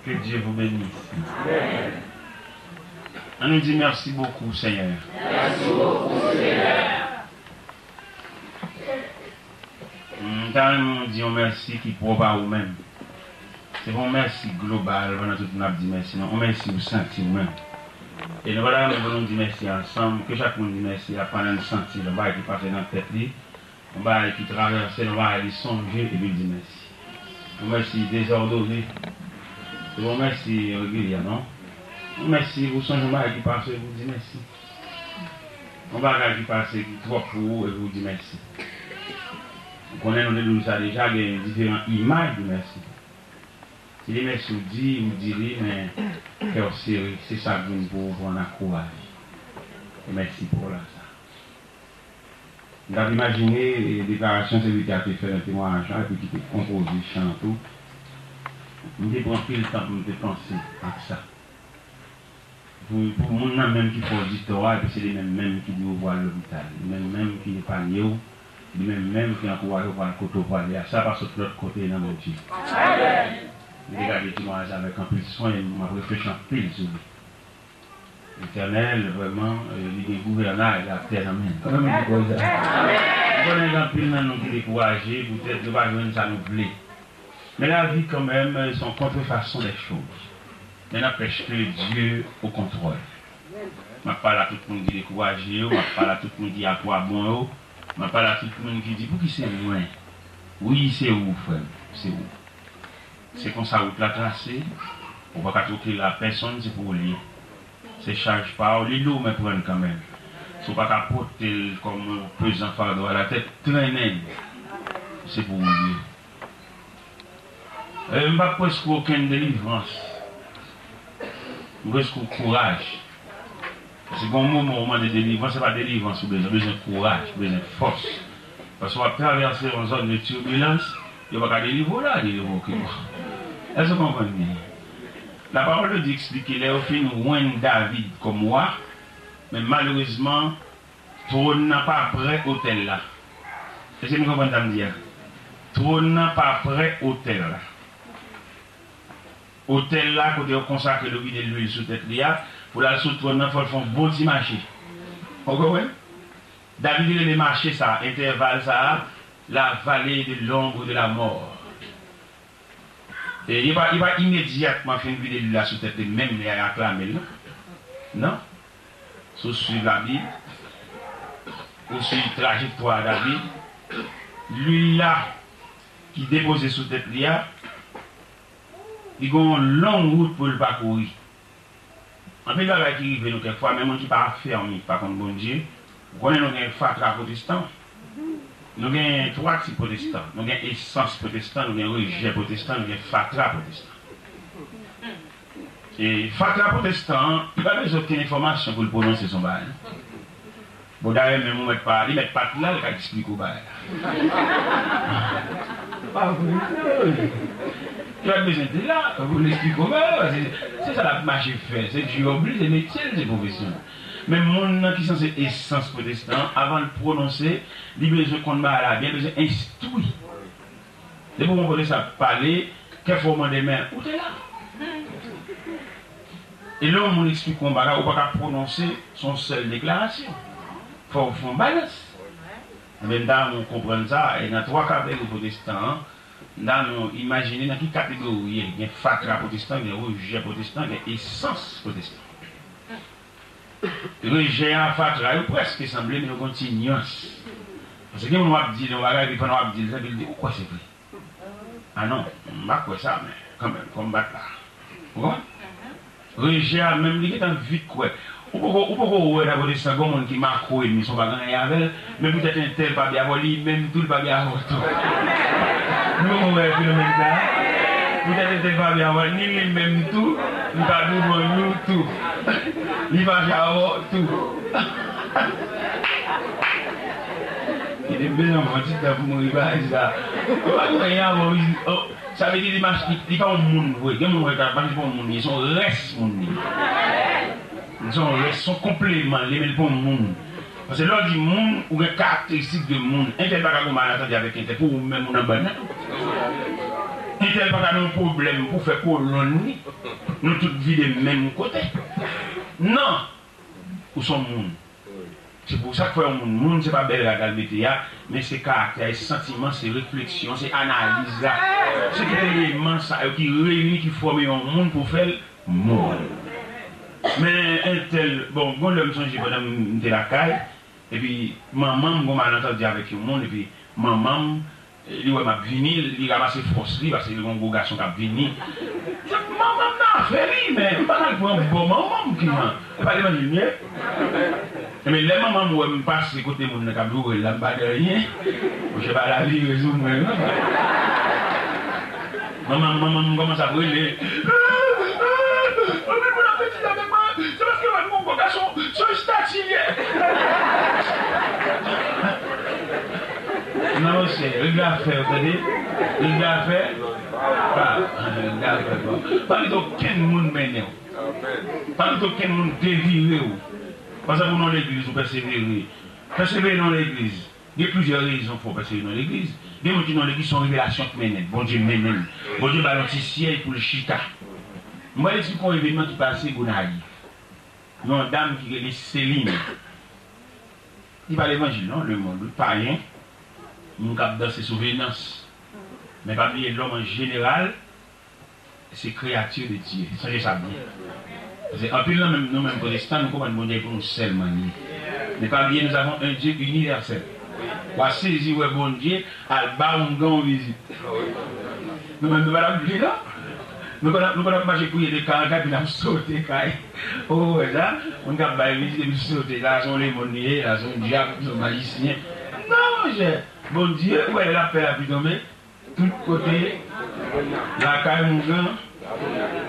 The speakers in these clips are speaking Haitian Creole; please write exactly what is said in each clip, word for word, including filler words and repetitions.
Que Dieu vous bénisse. An nou di mèsi bokou, Senyè. M ta renmen di yon mèsi ki pwòp a ou menm. Se pa yon mèsi global, pandan tout moun ap di mèsi, non. Yon mèsi ou santi ou menm. E nou pa ta renmen pou nou di mèsi ansanm, ke chak moun di mèsi a pandan l santi l, yon bagay ki pase nan tèt li, yon bagay ki travèse l, yon bagay li sonje epi l di mèsi. Yon mèsi dezòdone. Se pa yon mèsi regilyè, non. Yon mèsi pou sonje yon bagay ki pase epi w di mèsi. Yon bagay ki pase ki twòp pou ou epi w di mèsi. Ou konnen nou te di w sa deja, gen diferan imaj de mèsi. Se de mèsi ou di, ou di li, men kè w sere, se sa k vin pou ou, pou w ankouraje. E mèsi pou w la sa. M t ap imajine, e, deklarasyon sèvitè a te fè nan temwayaj la, epi ki te konpoze chan an tou. M te pran anpil tan pou m te panse ak sa. Pou, pou moun nan menm ki fè w di tò a, epi se li menm menm ki di w pou w al lopital. Li menm menm ki epanye w, li menm menm ki ankouraje w pou w al kote w prale a. Sa pa sot lòt kote nan Bondye. M te gade temwayaj la avèk anpil swen, e m ap reflechi anpil sou li. Letènèl, vrèman, e, li gen gouvènay latè nan men l. Kòman m di kwè sa? M konnen gen anpil nan nou ki dekouraje, poutèt nou pa jwenn sa nou vle. Men lavi, kanmenm, se yon kontrefason dè choz. Men n'empêche que Dieu au contrôle. M ap pale a tout moun ki dekouraje yo, m ap pale a tout moun ki apwabon yo, m ap pale a tout moun ki di, "Pouki se mwen?" Wi, se ou, frè m, se ou. Se konsa wout la trase, ou pa ka twoke l a pèsonn, se pou ou l ye. Se chaj pa ou, li lou, men pran l kanmenm. Si w pa ka pote l kòm yon pezan fado a la tèt, trennen l. Se pou ou l ye. E, m p ap preskri okenn delivrans. M preskri kouraj. Paske gen yon moman ou mande delivrans, se pa delivrans ou bezwen, ou bezwen kouraj, ou bezwen fòs. Paske w ap travèse yon zòn de tibilans, yo pa ka delivre w la, delivre w ki bon. Èske w konprann byen? La parole de Dieu eksplike lè yo fin wenn David kòm wa, men malerezman, twòn nan pa prè otèl la. Èske nou konprann sa m di a? Twòn nan pa prè otèl la. Otèl la, kote yo konsakre, yo vide lwil sou tèt li a, pou l al sou twòn nan, fò l fè yon bon ti mache. Ou konprann? David rele mache sa a, entèval sa a, la vallée de l'ombre de la mort. E li pa, li pa imedyatman fin vide lwil la sou tèt li, menm lè y aklame l, non. Non. Si w swiv Labib, ou swiv trajektwa David, lwil la ki depoze sou tèt li a, li gen yon long wout pou l pakouri. Anpil bagay ki rive nou kèk fwa, men moun ki pa afèmi, ki pa konn Bondye, ou konnen nou gen fatra pwotestan. Nou gen twa tip pwotestan. Nou gen esans pwotestan, nou gen rejè pwotestan, nou gen fatra pwotestan. E fatra pwotestan an, li pa bezwen okenn enfòmasyon pou l pwononse son bagay. Bon, dayè, menm ou mèt pa, li mèt pa t la, li ka eksplike w bagay la. Pa vre, wi. Li pa t bezwen te la pou l eksplike w bagay la, paske se sa l ap mache fè, se djòb li, se metye l, se pwofesyon l. Men moun nan ki sanse esans pwotestan an, avan l pwononse, li bezwen konn bagay la byen, li bezwen enstwi. Depi w wè yon pwotestan ap pale, kèfwa w mande, men ou te la. E lè yon moun eksplike w yon bagay, ou pa ka pwononse, se yon sèl deklarasyon. Fò w fè yon balans. Ebyen, m ta renmen w konprann sa, e nan twa kategori pwotestan an, m ta renmen w imajine nan ki kategori w ye. Gen fatra pwotestan, gen rejè pwotestan, gen esans pwotestan. Rejè a, fatra, yo prèske sanble, men yo gen yon ti nyans. Paske gen moun w ap di l yon bagay, epi pandan w ap di l sa, epi l di, "Ou kwè se vre?" "A non, m pa kwè sa, men kanmenm, fò m bat la." Ou konprann? Rejè a menm, li gentan vit kwè. Ou poko, ou poko wè nan kote sa, gen moun ki makwo ennmi, se yon pa gen anyen avè l, men poutèt entèl pa byen avè w, li menm tou, li pa byen avè w tou. Nou poko wè fenomèn sa a? Poutèt entèl pa byen avè l, ni li menm tou, li pa douvan nou tou. Li fache avè w tou. Li te bezwen pran ti tan pou mouri bagay sa. Ou pa gen anyen avè w, oh, sa vle di li mache, li, li pa yon moun vre. Gen moun wè ka mache pa yon moun, li se yon rès moun li. Li se yon rès, se yon konpleman, li, men li pa yon moun. Paske lè w di moun, ou gen karakteristik de moun. Entèl pa ka gen yon mal antandi avèk entèl, pou ou menm ou nan bann nan tou. Entèl pa ka nan yon pwoblèm pou fè kolonn li, nou tout vide menm kote. Non! Ou se yon moun. Se pou sa k fè yon moun. Moun se pa bèl rad al mete a, men se karaktè, se santiman, se refleksyon, se analiz la. Se tout eleman sa yo ki reyini, ki fòme yon moun pou fè l moun. Men entèl, bon, gon lè m sonje pandan m te lakay, epi manman m gon malantandi avèk yon moun, epi manman m, li wè m ap vini, li ranmase fòs li, paske li gon gwo gason k ap vini. Manman m nan afè li, men m pa t al pran bò manman m ki jan. E pa levanjil m ye? Ebyen, lè manman m wè m pase kote moun nan k ap joure l la, m pa di anyen. Monchè, pa la vire sou mwen, non. Manman m, manman m kòmanse ap rele. Anpil moun ap betize avèk mwen, se paske mwen m gon gwo gason, se yon estati l ye. Non, monchè, regle afè w, tande? Regle afè. Pa, regle afè, pa. Pa kite okenn moun mennen w. Pa kite okenn moun devire w. Pa egzanp, ou nan legliz, ou pèsevere. Pèsevere nan legliz. Gen plizyè rezon fè w pèsevere nan legliz. Gen moun ki nan legliz, se yon revelasyon k mennen l. Bondye mennen l. Bondye ba l yon ti syèj pou l chita. Mwen, eksplike yon evènman ki pase Gonayiv. Yon dam ki rele Seline. Li pa levanjil non, lemonn, wi, payen, moun k ap danse sou Venans. Men pa bliye, lòm an jeneral, se kreyati de Dye. Sonje sa byen. Paske anpil nan menm, nou menm pwotestan, nou konprann Bondye pou nou sèlman li ye. Men pa bliye, nous avons un Dieu universel. W a sezi wè Bondye al ba yon gang yon vizit. Nou menm, nou pa t ap bliye, non? Nou konn ap, nou konn ap mache priye de kay an kay, epi n ap sote kay. Ou wè sa? Moun k ap bay vizit, epi sote. La, se yon lemonn li ye, la, se yon dyab, se yon majisyen. Non, monchè. Bondye, ou wè lè lapè a pi tonbe? Tout kote, lakay moungan,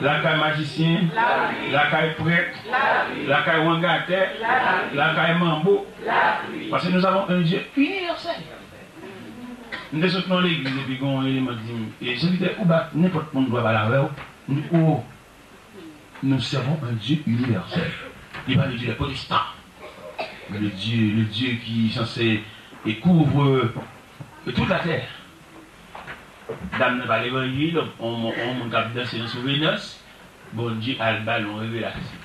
lakay majisyen, lakay prèt, lakay wangatè, lakay manbo. Paske nous avons un Dieu universel. M te sot nan legliz epi gen yon eleman ki di m, e, sèvitè, ou ba nenpòt moun dwa pale avè w. M di, o, nous servons un Dieu universel. Li pa le Dieu des protestants, mais le Dieu, le Dieu qui est censé et couvre toute la terre. Dam nan pa levanjil, on, on moun k ap danse nan sou Venans, Bondye al ba l yon revelasyon.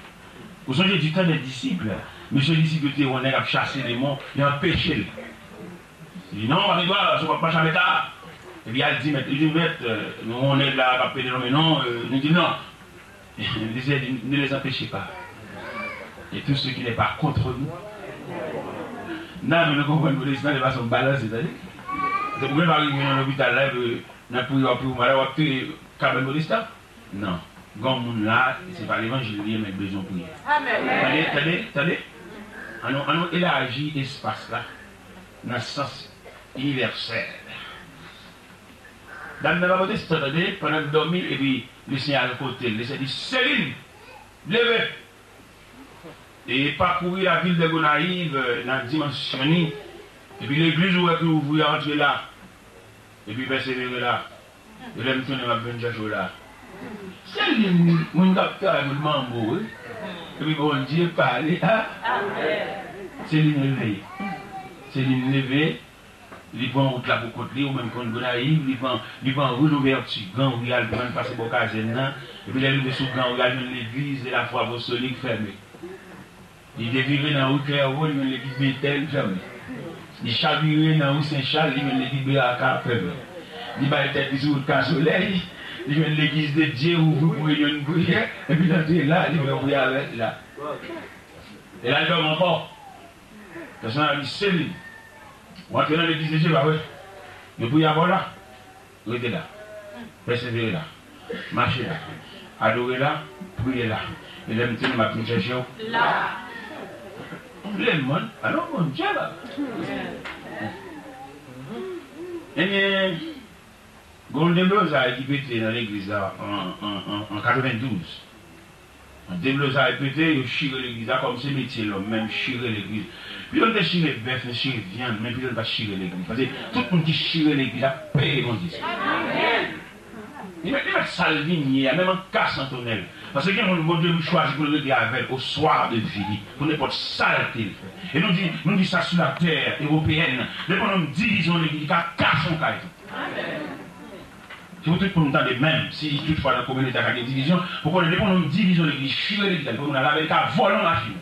Ou sonje du temps des disciples, mesye disip yo te wè yon nèg ap chase demon, yo anpeche l. Li di, non, pa gen dwa, se w ap mache avèk la. Epi al di mèt, li di, mèt, euh, nou wè yon nèg la k ap pede lonmen non, euh, nou di non. Li di, ne les empêchez pas. Et tout ce qui n'est pas contre nous. Nan, men nou konprann pwotestan, li pa son balanse, tande. Se pou mwen pa rive nan lopital la, epi nan priye, w ap priye, w malad, w ap touye kabann pwotestan. Non. Gon moun la, se pa levanjil li ye, men l bezwen priye. Amèn. Tande, tande, tande. Ann nou, ann nou elaji espas la nan sans inivèsèl. Dam nan pa pote san, tande, pandan l dòmi, epi Lesenyè al kote l. Lesenyè di, Selin, leve! E pakouri lavil de Gonayiv, euh, nan dimansyon li. Epi legliz ou wè ki ouvri a, antre la. Epi pèsevere la. E lè m tounen, m ap vin chèche w la. Selin, moun k ap travay pou l manbo, wi. Epi Bondye pale, a? Selin leve. Selin leve. Li pran wout la pou kont li, ou menm konn Gonayiv, li pran, li pran ri Louvèti, Gran Ri al pran, li pase bò kazèn nan, epi lè l rive sou Gran Ri al jwenn legliz de la Foi Apostolique fèmen. Li devire nan ri Klèvo, li jwenn legliz Betèl fèmen. Li chavire nan ri Sen Chal, li jwenn legliz Beraka fèmen. Li bay tèt li sou wout Kasolèy, li jwenn legliz de Dye ouvri pou reyinyon de priyè, epi l antre la, li fè priyè avèk la. E la l dòmi ankò. Pèsonèl la di, Selin, ou antre nan legliz de Dye, pa vre? Yo priye avè w la? Rete la. Pèsevere la. Mache la. Adore la. Priye la. E lè m tounen, m ap vin chèche w. La. Lemonn, alò Bondye la. Ebyen, gen yon deblozay ki pete nan legliz la an, an, an, an katrevendouz. Deblozay pete, yo chire legliz la kòm se metye lòm menm, chire legliz. Pito n te chire bèf, n chire vyann, men pito n pa t chire legliz. Paske tout moun ki chire legliz la peye Bondye. Li mèt, li mèt sa l vin ye a, menm an ka san tonèl. Paske gen moun Bondye chwazi pou l regle avè l au soir de vie li, pou nenpòt salte l fè. E nou di, nou di sa sou latè ewopeyèn, depi yon nonm divize yon legliz, li ka kase yon kay tou. Se pou tout moun tande menm, si toutfwa nan kominote a ka gen divizyon, pou konnen depi yon nonm divize yon legliz, chire legliz la, li pou moun al avè li ka vòlè yon machin.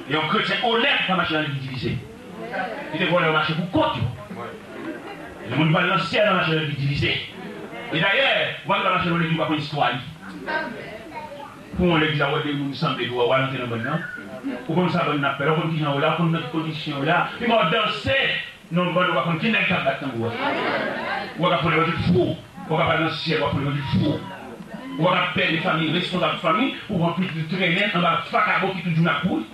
E yon kretyen onèt pa mache nan legliz divize. Li te vòlè yo mache pou kont yo. Gen moun ki pral nan syèl nan mache nan legliz divize. E dayè, ou pa dwe mache nan legliz ou pa konn istwa li. Pou yon legliz a wè de moun sanble, ou al antre nan bann nan. Ou konn sa bann nan ap fè la, ou konn kijan yo la, ou konn nan ki kondisyon yo la. Pi mal danse. Non, bann ou pa konn ki nèg k ap bat tanbou a. Ou pa ka fè levanjil fou. Ou pa ka pral nan syèl, ou pa fè levanjil fou. Ou pa ka pèdi fanmi, responsab fanmi, ou pran pitit ou trennen anba vakabon ki toujou ap kouri.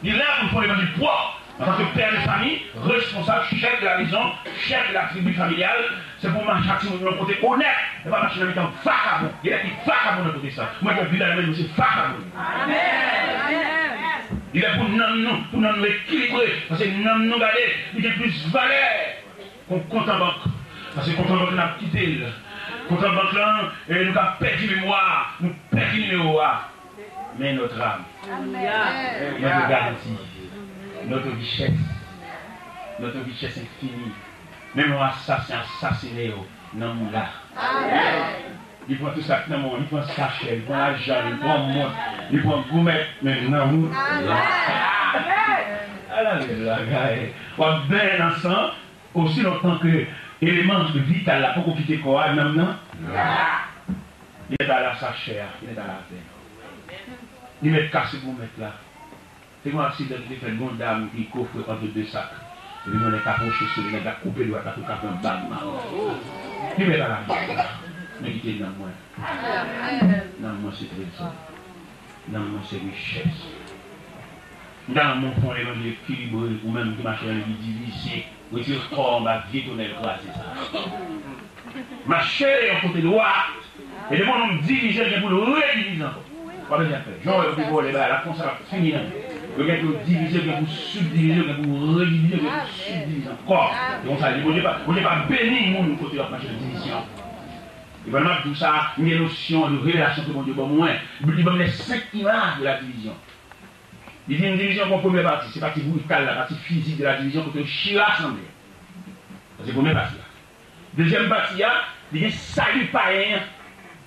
Li la pou l fè levanjil pwòp. Antanke pè de fanmi, responsab, chèf de la mezon, chèf de la tribi familyal, se pou mache ak timoun yo nan kote onèt, e pa mache nan mitan vakabon. Gen nèg ki vakabon nan kote sa. Mwen, mwen, Bib la, mwen, se vakabon. Li lè pou nanm nou, pou nanm nou ekilibre. Paske nanm nou, gade, li gen plis valè ke yon kont an bank. Paske kont an bank, n ap kite l. Kont an bank lan, e, nou ka pèdi memwa, nou pèdi nimewo a. Men notre âme, notre garantie, notre richesse, notre richesse infinie. Menm yon asasen asasinen yo, nanm ou la. Li pran tout sa k nan men w, li pran sa k chè, li pran lajan, li pran mont, li pran goumèt, men nanm ou la. Ala bèl bagay. W ap benyen nan san, osi lontan ke eleman vital la poko kite kò a, nanm nan la. Li mèt al a sa chè a, li mèt al avè l. Li mèt kase goumèt la. Te gen yon aksidan ki te fèt, gen yon dam ki kofre ant de sak. Epi yon nèg ka pwoche sou li, nèg la koupe dwèt la pou l ka pran bag nan men l. Li mèt al avè l. Men kite nanm mwen. Nanm mwen se trezò. Nanm mwen se richès. M ta renmen w fè yon levanjil ekilibre, ou menm ki mache nan legliz divize. Retire kò w anba vye tonèl kraze sa a. Mache yon kote dwat. E depi yon nonm divize, l gen pou l redivize ankò. Pa bezwen fè. Jan w wè yo te vòlè bagay la, konsa l ap fini nan men. Yo gen pou yo divize, yo gen pou sibdivize, yo gen pou redivize, yo gen pou sibdivize ankò. Se konsa li ye. Bondye pa, Bondye pa beni moun kote yo ap mache nan divizyon. E pandan m ap di w sa, m gen nosyon de revelasyon ke Bondye ban mwen. Li ban m les cinq images de la division. Li di m divizyon gon premye pati, se pati brital la, pati fizik de la divizyon kote yo chire asanble. Sa se premye pati a. Dezyèm pati a, li gen sali payen an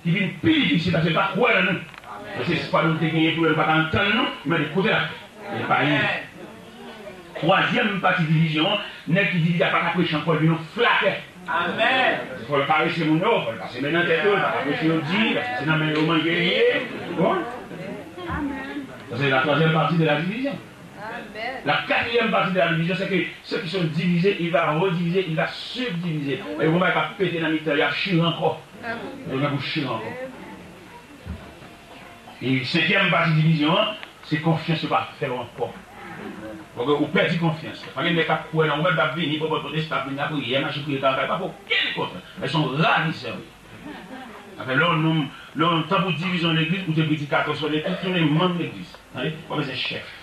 ki vin pi difisil paske l pa kwè nan nou. Paske espwa nou te genyen pou yo, nou pa ka antann nou, men kote l ap fè? Li payen. Twazyèm pati divizyon an, nèg ki divize a pa ka preche ankò, li vin yon flatè. Amèn. Fò l karese moun yo, fò l pase men nan tèt yo, l pa ka preche yo di, paske se nan men yo manje li ye. Bon. Sa se la troisième partie de la division. Amèn. La quatrième partie de la division, c'est que ceux qui sont divisés, il va rediviser, il va subdiviser. E yon bagay k ap pete nan mitan, y ap chire ankò. Amèn. Yo gen pou chire ankò. E senkyèm pati divizyon an, se konfyans yo pa fè w ankò. Paske ou pèdi konfyans. Pa gen nèg k ap kwè nan ou, menm t ap vini, pran pòt pwotestan, ap vin lapriyè, mache priye kaka, pa fè okenn konfyans. Men se yon ravisè wi. Afè lè yon nonm, lè yon tan pou divizyon legliz, ou te pèdi katòz fwa legliz, tounen manm legliz. Tande, pa bezwen chèf.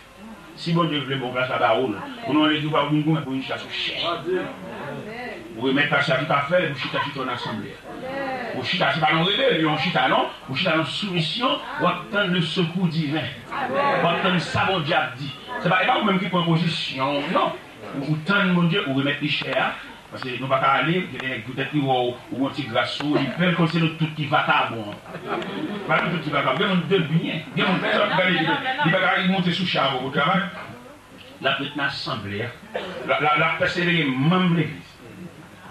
Si Bondye vle, bon plas la ba ou l. Pou nou ann legliz, ou pa vin goumen pou vin chita sou chèf. Ou remèt pastè a tout afè l, epi ou chita sou twòn asanble a. Ou chita, se pa nan rebelyon, ou chita non. Ou chita nan soumisyon, w ap tann le sekou diven. W ap tann sa Bondye ap di. Se pa, e pa ou menm ki pran pozisyon w, non. Ou, ou tann Bondye, ou remèt li chè a. Paske nou pa ka ale, gen nèg poutèt li wè w, ou gon ti gras sou ou, li pè l konn se nou tout ki vakabon. Pa nou tout ki vakabon, gen moun de byen, gen moun ki ap gade, li pa ka, li monte sou chè avè w pou travay. L ap ret nan asanble a. L ap, l ap, l ap pèsevere manm legliz.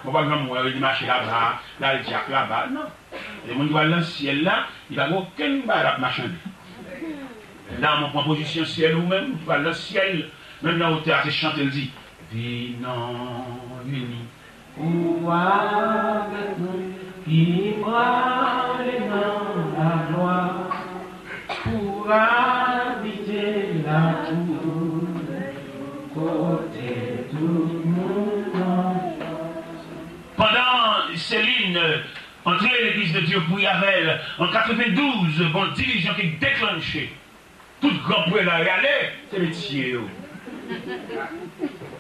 Mwen pa janm wè li mache laba, l al dyak laba, non. E moun ki pral nan syèl la, li pa gen okenn bagay l ap machande. Nan mwen pran pozisyon syèl ou menm, ou ki pral nan syèl, menm nan otè a, se chante l di, vin an ini. Ou avèk nou, ki prale nan laglwa, pou abite lakou, kote tout moun an. Pandan Céline antre Legliz de Dieu Pri avè l an katrevendouz, gon divizyon ki deklanche. Tout gran prela yo ale, se metye yo.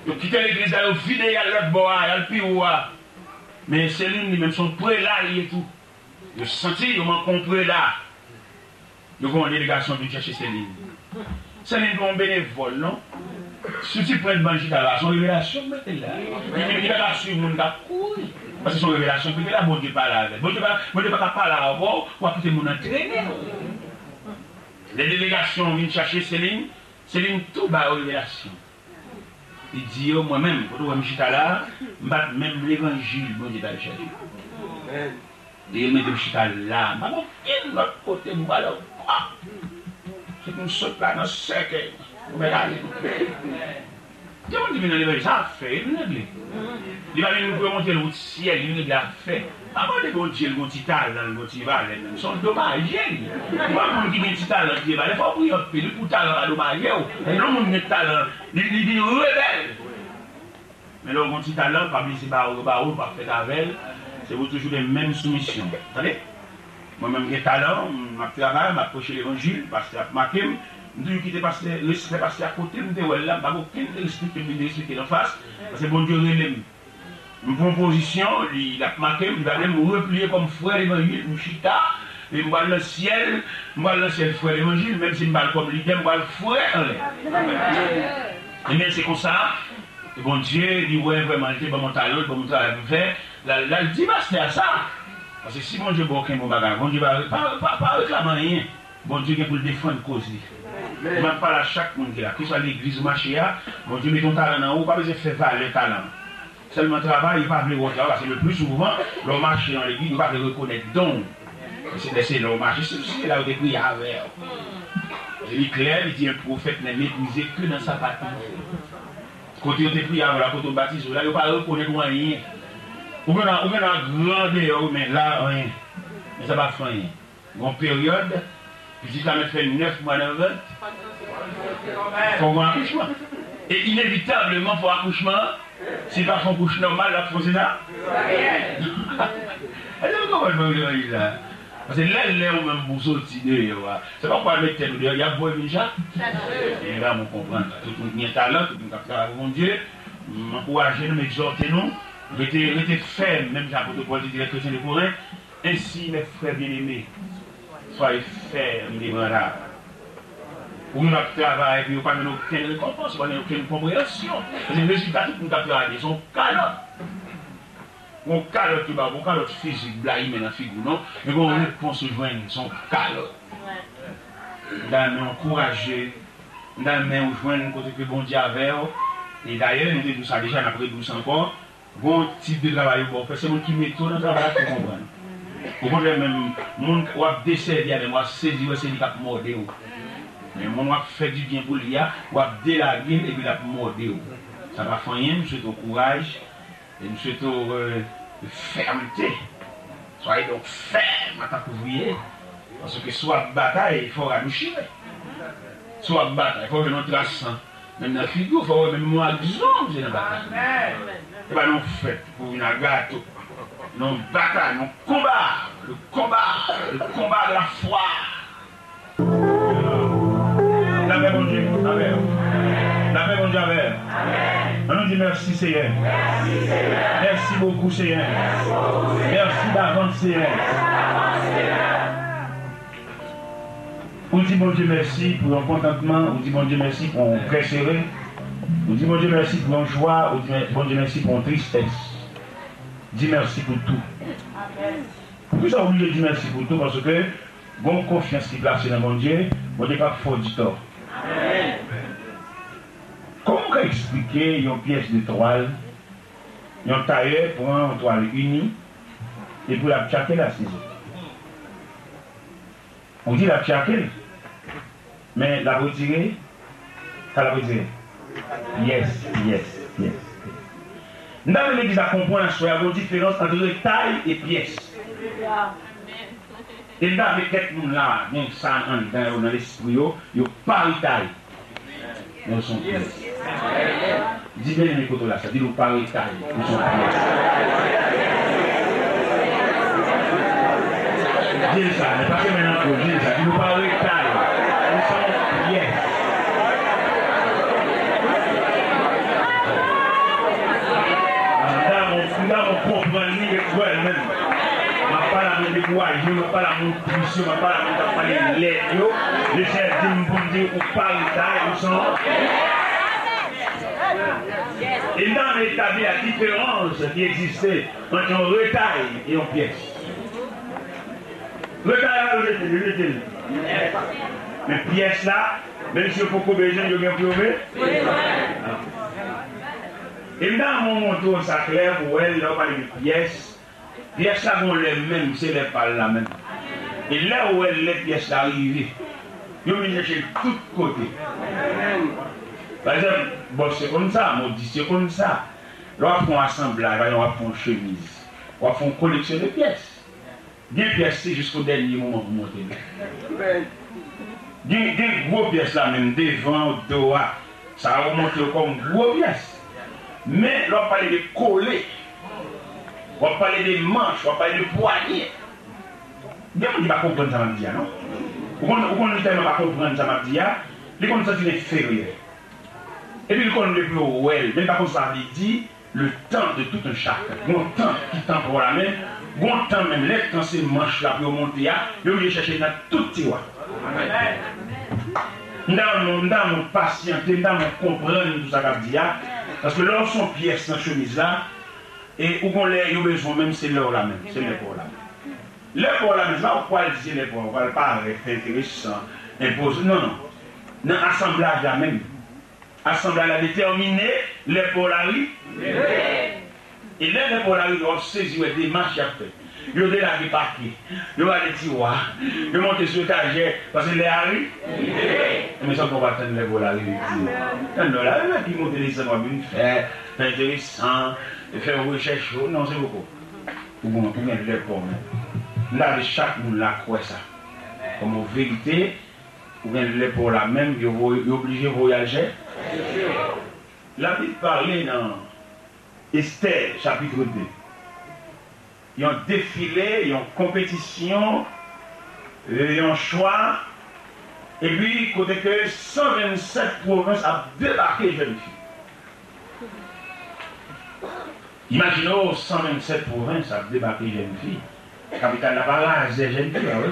Yo kite legliz la, yo vide, y al lòt bò a, y al pi wo a. Men Céline li menm se yon prela li ye tou. Yo santi yo manke yon prela. Yo voye yon delegasyon vin chèche Céline. Céline pa yon benevòl non. Si w ti pran ban chita la, se yon revelasyon m mete l la. Li, li pa ka swiv moun k ap kouri. Paske se yon revelasyon ki te la, Bondye pale avè l. Bondye pa, Bondye pa ka pale avè w, w ap kite moun nan trennen w. Lè delegasyon vin chache Selin, Selin tou ba yo revelasyon. Li di yo, mwen menm, kote w wè m chita la, m pa t menm levanjil Bondye t al chache. Li mete m chita la, m pa gen okenn lòt kote m prale ankò. Se pou m sot la nan sèkèy mwen, pou mèt ale. Gen moun ki vin nan levanjil, sa ap fè, e vin regle. Li pa vin pou yo montre l wout syèl, li vin regle afè. Pa mande Bondye l gon ti talan, l gon ti valè menm. Se yon domaje li. Ou pa moun ki gen ti talan, ki gen valè, fò w priye anpil wi pou talan pa domaje w. Lè yon moun gen talan, li, li vin rebèl. Men lè w gon ti talan, pa bliye se ba ou yo ba ou, ou p ap fèt avè l. Se pou toujou gen menm soumisyon. Tande? Mwen menm gen talan, m ap travay, m ap preche levanjil, pastè ap make m. M toujou kite pastè, respè pastè a kote m te wè l la, m pa gen okenn derespekte m vin derespekte l anfas. Paske Bondye rele m. M pran pozisyon, li, l ap make m, li pa vle m repliye kòm frè levanjil, m chita, e m pral nan syèl, m pral nan syèl frè levanjil, menm si m pa l kòm lidè, m pral frè anlè. Ebyen, se konsa, Bondye, li wè vrèman, li te ban m yon talan, li ban m yon travay pou m fè, l al, l al di pastè a sa. Paske si Bondye ba w kenbe yon bagay, Bondye pa, pa, pa, pa reklame anyen. Bondye gen pou l defann koz li. Mwen ap pale a chak moun ki la, keswa legliz ou mache a, Bondye mete yon talan nan ou, ou pa bezwen fè valè talan an. Sèlman travay, yo pa vle wè w travay, paske le pli souvan, lè w mache nan legliz, yo pa vle rekonèt don w. Se, se lè w mache, se, se la yo te priye avè w. Li klè, li di, un prophète n'est méprisé que dans sa patrie. Kote yo te priye avè w la, kote w batize w la, yo pa rekonèt ou anyen. Ou gen, ou gen gran deyò, men la, anyen. Men sa pa fè anyen. Gon peryòd, pitit la mèt fè nèf mwa nan vant, fò gon akouchman. E inevitableman, fò akouchman an, si l pa fè yon kouch nòmal, l ap fè yon sezaryen. Èske nou konprann sa m vle di la? Paske lè, lè ou menm pou soti deyò a, se pa pou al met tèt ou deyò, y ap voye vin chak. Medam, ou konprann sa. Tout moun ki gen talan, tout moun k ap travay pou Bondye, m ankouraje nou, m egzòte nou, rete, rete fèm, menm jan apot Pòl te di lè kretyen de Korent, Ainsi, mes frères bien-aimés, soyez fermes, inébranlables. Ou menm ap travay, epi ou pa jwenn okenn rekonpans, ou pa jwenn okenn konpreyansyon. Paske rezilta tout moun k ap travay, se yon kalòt. Yon kalòt yo ba w, yon kalòt fizik, blayime nan figi w, non. Men gen yon repons ou jwenn, se yon kalòt. M ta renmen ankouraje, m ta renmen ou jwenn kote ke Bondye avè w. E dayè, nou te di w sa deja, n ap redi w sa ankò. Gon tip de travay yo ba w fè, se moun ki mete w nan travay la ki konprann. Okontrè, menm moun w ap desèvi a, menm w ap sezi wè se li k ap mòde w. Men moun w ap fè dibyen pou li a, w ap delage l epi l ap mòde w. Sa pa fè anyen, m swete w kouraj e m swete w, euh, fèmte. Soyez donc ferme en tant qu'ouvrier, paske si w ap batay, fò rad ou chire. Si w ap batay, fò w jwenn yon tras san. Menm nan figi w, fò w wè menm mwa ak zonm se nan batay. Se pa nan fèt pou vin ak gato. Nan batay, nan konba. Le combat, le combat de la foi. Lapè Bondye avè w. Lapè Bondye avè w. Ann nou di mèsi, Seyè. Mèsi bokou, Seyè. Mèsi davans, Seyè. Ou di Bondye mèsi pou yon kontantman, ou di Bondye mèsi pou yon kè sere, ou di Bondye mèsi pou yon jwa, ou di Bondye mèsi pou yon tristès. Di mèsi pou tou. Poukisa w oblije di mèsi pou tou? Paske gon konfyans ki plase nan Bondye, Bondye p ap fè w di tò. Kòman w ka eksplike yon pyès de twal, yon tayè pran yon twal ini, epi l ap tchake l a sizo? Ou di l ap tchake l, men l ap retire, sa l ap retire? Pyès, pyès, pyès. M ta vle legliz la konprann aswè a, gon diferans ant retay e pyès. E m ta vle kèk moun la, gen sa anndan yo, nan lespri yo, yo pa retay. Men w se yon pyès. Di byeneme kote w la sa, di l ou pa retay, ou se yon pyès. Di l sa, men pa fèmen nan kou, di l sa, di l ou pa retay, ou se yon pyès. Mwen konprann li, e kwè l menm. M ap pale a moun dekouraje, m ap pale a moun tris yo, m ap pale a moun k ap pale lèd yo. Lesenyè di m pou m di ou pa retay, ou se yon E m ta renmen etabli la diferans ki egziste ant yon retay e yon pyès. Retay la, yo jete l, yo jete l. Men pyès la, menm si yo poko bezwen l, yo gen pou yo be-, e m ta renmen montre w sa klè pou w wè l, lè w pale de pyès, pyès la gon lè menm, se lè pa l la menm. E lè w wè lè pyès la rive, yo vin chèche l tout kote. Pa egzanp, bòs yo konn sa, modis yo konn sa. Lè w ap fè yon asanblaj, pa egzanp, w ap fè yon chemiz, w ap fè yon koleksyon de pyès. Gen pyès, se jis o dènye moman pou monte l. Gen, gen gwo pyès la menm, devan, do a. Sa yo monte yo kòm gwo pyès. Men, lè w ap pale de kole, w ap pale de manch, w ap pale de pwanye. Gen moun ki pa konprann sa m ap di a, non? Ou konn, ou konn li tèlman pa konprann sa m ap di a, li konn santi l enferyè. Epi li konn li pou yo wè l, men li pa konn sa vle di le temps de tout un chacun. Gon tan ki tan pa w la, men gon tan menm, lè tan se manch la pou yo monte a, yo vle chèche nan tout tiwa. M ta renmen, m ta renmen w pasyante, m ta renmen w konprann tout sa k ap di a. Paske lè w se yon pyès nan chemiz la, e ou gon lè yo bezwen w menm, se lè w la menm, se lè pa w la menm. Lè pa w la menm, se pa ou pral di se lè pa w, ou pral parèt enteresan, enpozan, non, non. Nan asanblaj la menm, asanblaj la detèmine lè pa w la rive. E lè, lè pa w la rive, w ap sezi wè demach y ap fè. Yo delage pake, yo rale tiwa, yo monte sou etajè, paske lè a rive. Men sa w pa tann lè pa w la rive di. Tann lè w la rive, epi monte desann w ap vin fè, fè enteresan, fè rechèch ou, non, se poko. Ou gon, ou gen lè pa w menm. M ta vle chak moun la kwè sa. Kòm yon verite, ou gen lè pa w la menm, yo voye, yo oblije voye al chè. Labib pale nan Estè, chapit de. Yon defile, yon konpetisyon, e, yon chwa, epi kote ke san vennsèt pwovens ap debake jèn fi. Imajine w, san vennsèt pwovens ap debake jèn fi. Kapital la pa razè jèn fi a, wi.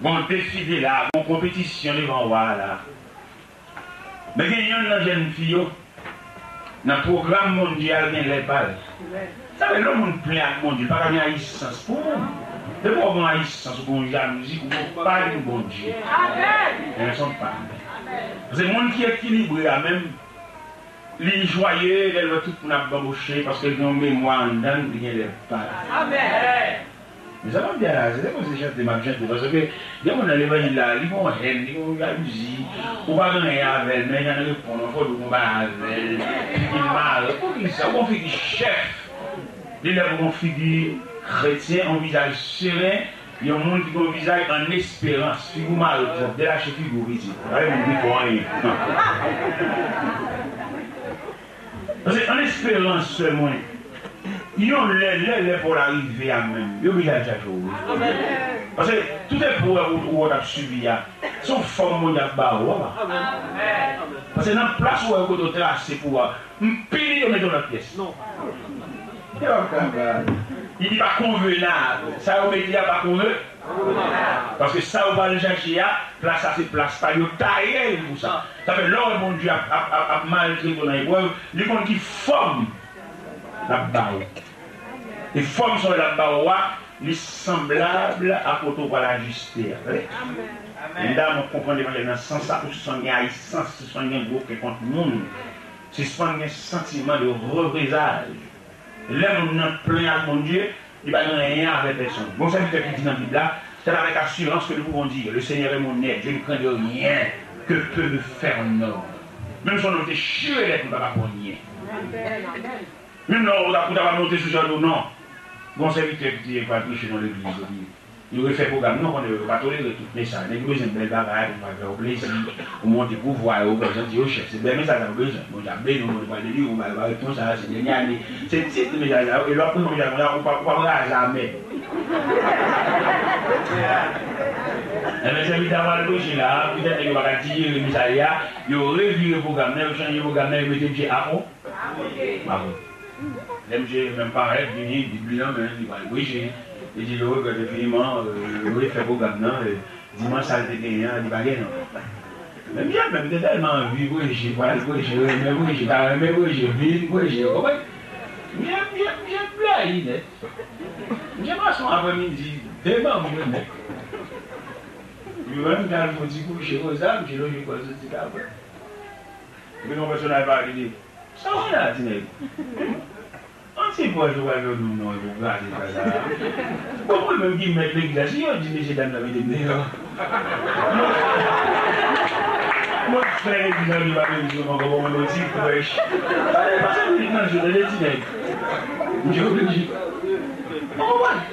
Gon defile la, gon konpetisyon devan wa a la. Men gen yonn nan jèn fi yo, nan pwogram Bondye a, l gen lè pa l. Sa vle lè yon moun plen ak Bondye, li pa ka gen ayisans pou moun. Depi w gen ayisans, ou gen jalouzi, ou gen pa gen Bondye. Men se yon pa. Paske moun ki ekilibre a menm, li jwaye lè l wè tout moun ap banboche, paske l gen yon memwa anndan l, li gen lè pa l. Men sa m ap di a la, se te poze chante m ap chante, paske gen moun nan levanjil la, li gon hèn, li gon jalouzi, ou pa gen anyen avè l, men jan l reponn, ou fò di w gon bagay avè l, figi l mare, poukisa, ou gon figi chèf, li lè pou gon figi kretyen, yon vizaj seren, yon moun ki gon vizaj an esperans, figi w mare twòp, delache figi w pitit, pa gen moun ki fè w anyen. Paske an esperans, sè mwen, yon lè, lè, lè pa w la rive a menm, yo oblije al chache w, wi. Paske tout eprèv ou, ou t ap sibi a, se yon fòm Bondye ap ba ou, papa. Paske nan plas ou wè yo kote w trase pou ou a, m pini yo mete w nan pyès. Yo ap kapab. Li di pa konvenab. Sa yo mete a pa konve-, Paske sa yo pral chache a, plas sa se plas pa yo, taye l pou sa. Sa fè lè w wè Bondye ap, ap, ap, ap maltrete w nan eprèv, li konn ki fòm l ap ba ou. E fòm sa l ap ba ou a, li sanblab a kote w pral ajiste a. Tande? Men dam, ou konprann levanjil nan sans sa, ou sispann gen ayisans, sispann gen gwo kè kont moun, sispann gen santiman de reprezay. Lè moun nan plen ak Bondye, li pa gen anyen avè pèsonn. Gon sèvitè ki di nan Bib la, c'est avec assurance que nous pouvons dire, le Seigneur est mon aide, je ne craindrai rien que peut me faire un homme. Menm si yon nonm te chire lèt, li pa ka fè anyen. Menm lè ou ta, ou ta va monte sou chèz ou, non. Gon sèvitè ki te pral preche nan legliz, epi yo refè pwogram nan, konnen yo pa tolere tout mesaj. Nèg yo bezwen bèl bagay pou yo fè yo plezi, pou monte pouvwa yo, fè yo santi yo chèf. Se bèl mesaj sa yo bezwen. Bondye ap beni w, Bondye pral delivre w, bagay, bagay konsa, se dènye ane. Se tit mesaj sa yo, e lè w ap preche mesaj konsa, ou pa, ou pa raze amèn. Enben, sèvitè a pral preche la, petèt nèg yo pa ka dijere mesaj la, yo revire pwogram nan, yo chanje pwogram nan, yo mete misye a fon. Bravo. Lè misye menm parèt, vini, Bib li nan men l, li pral preche. Li di, je regrette infiniment, euh, yo refè pwogram nan, euh, dimanch sa l te genyen an, li pa genyen ankò. Men m te tèlman anvi preche, pral preche, renmen preche, pa renmen preche, vin preche, w konprann? M te, m te, m te blayi nèt. M te pase yon aprèmidi, de manm renmen. Yo menm t al fè yon ti kouche konsa, m te lonje kò soti la. Epi yon pèsonaj pale li di, "Sa w gen la, ti nèg? Yon ti pòch ou pral fè nou non pou kraze sa la." Bon, mwen menm ki mèt legliz la, si yo di mesye dam nan mete m deyò, mwen fè legliz la, yo pa vle di mwen ankò, bon, mwen yon ti pòch. Pase minit nan jou, tande ti nèg. M te oblije. Ou konprann?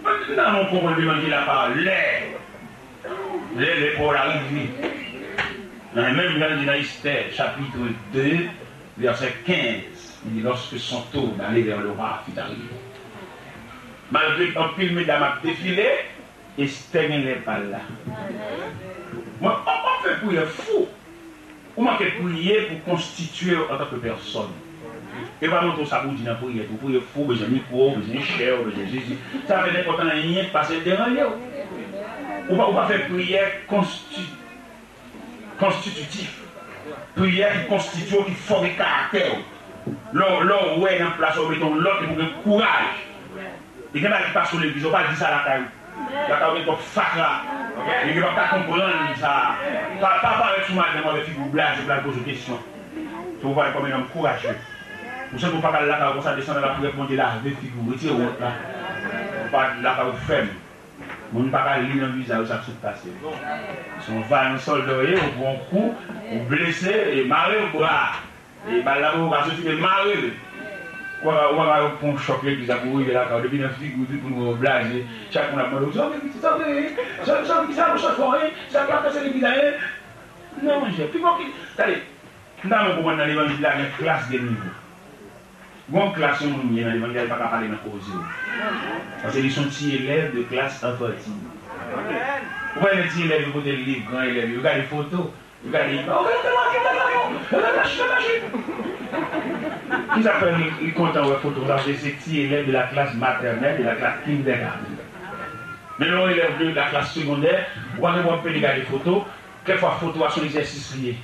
Mwen nan yon konprann levanjil la pa lè. Lè, lè pa w la rive. Nan menm jan li di nan Estè, chapit de, vèsè kenz, li di, "Lorsque son tour d'aller vers le roi fut arrivé." Malgre anpil medam ap defile, Estè gen lè pa l la. Mwen, w ap fè priyè fou. Ou manke priye pou konstitye w antanke pèsòn. Yo pa montre w sa pou w di nan priyè tou. Priye fou, ou bezwen mikwo, ou bezwen chè, ou bezwen Jezi. Sa fè nenpòt anyen k pase l deranje w. Ou pa, ou pa fè priyè konsti-, konstititif. Priyè ki konstitye w, ki fòme karaktè w. Lè w, lè w wè nan plas ou mete yon lòt, e pou gen kouraj. E gen bagay ki pase w legliz, ou pa di sa lakay ou. Lakay ou gen twòp fatra. E yo p ap ka konprann sa. Pa, pa parèt sou madanm ou avèk figi w blaze, pou l al poze w kesyon. Se pou w parèt kòm yon nonm kouraje. Ou santi w pa ka al lakay ou konsa, desann nan lapriyè pou Bondye lave figi w, retire wont la. Ou pa lakay ou fèm. Moun pa ka li nan vizaj ou sa k sot pase. Se yon vayan sòlda w ye, ou pran yon kou, ou blese, e mare w bra. E bal la poko ka soti, men mare l. Ou pa ka, ou pa ka pran yon chòk legliz la pou w rive lakay ou. Depi nan figi w, depi pou nou wè w blaze. Chak moun ap mande w, "Sa w gen pitit, sa w gen, sa, sa w gen, sa w sòt fò, en? Sa k ap pase legliz la, en?" Non, monchè, pi bon ki, gade, m ta renmen konprann nan levanjil la, gen klas, gen nivo. Gon klas yon moun ye nan levanjil la, li pa ka pale nan koze w. Paske li se yon ti elèv de klas anfantine. Ou pa wè ti elèv yo kote l, li gran elèv yo, yo gade foto. Yo gade, "Oh, gade, gade, gade, gade, gade, gade, gade, gade." Ki sa fè li, li kontan wè foto sa, se, se ti elèv de la klas matènèl, de la klas kindergarten. Men lè yon elèv de la klas segondè, ou pa gen pou ap pede gade foto, kèkfwa foto a se yon egzèsis li ye.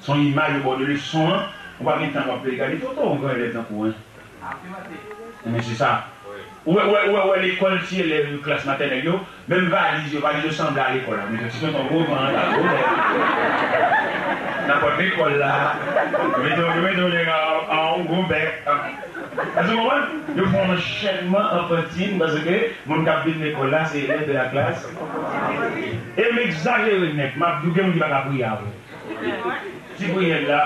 Se yon imaj yo ba w de leson an, ou pa gen tan pou ap pede gade foto, yon gran elèv tankou w, en. Enben, se sa. Ou wè, ou wè, ou wè, ou wè lekòl ti elèv yo, klas matènèl yo, menm valiz yo, valiz yo sanble a lekòl la. Men ti tonton gwo van an, ta gwo nèg. Nan pòt lekòl la, yo mete, yo mete yon nèg a, a yon gwo bèk. Èske w konprann? Yo fè yon anchènman anfantin, paske moun k ap vin lekòl la, se elèv de la klas. E m egzajere nèt, m ap di w, gen moun ki pa ka priye avè w. Ti priyè l la,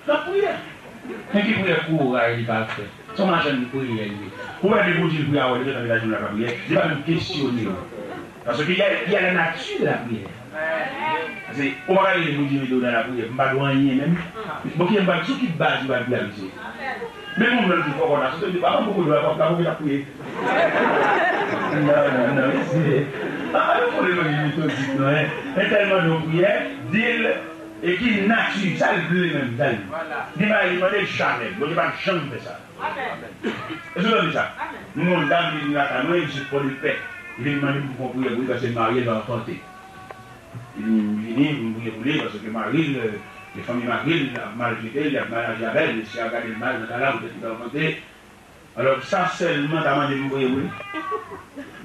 Lapriyè. Men ki priyè koray li pral fè? Se yon machann priyè li ye. Ou wè depi ou di l priye avè w, li gentan vin lapriyè, li pa menm kesyone w. Paske il y a, il y a la nature de la prière. Paske ou pa ka rele moun di mete w nan lapriyè, m pa dwe anyen menm. Bon, ki m pral, sou ki baz ou pral priye avè misye? Men moun nan ki fò konn sa, sou te di, pa m poko dwe, pa m poko t ap priye. Non, non, non, mesye. A, a, yo fò levanjil metodik, non, en. Men tèlman nou priyè, di l, E ki nati, sa l vle menm, sa l vle. Gen bagay li mande l jamè, Bondye pa janm fè sa. Èske w tande sa? M gen yon dam ki vin lakay mwen, li sot Pòdepè. Li vin mande m pou fè yon priyè pou li paske l marye, l pa anfante. Li di m vini pou m priye pou li paske mari l, e fanmi mari l ap maltrete l, y ap mal aji avè l, mesye a gade l mal nan kay la poutèt li pa anfante. Alò, sa sèlman ta mande m priye pou li?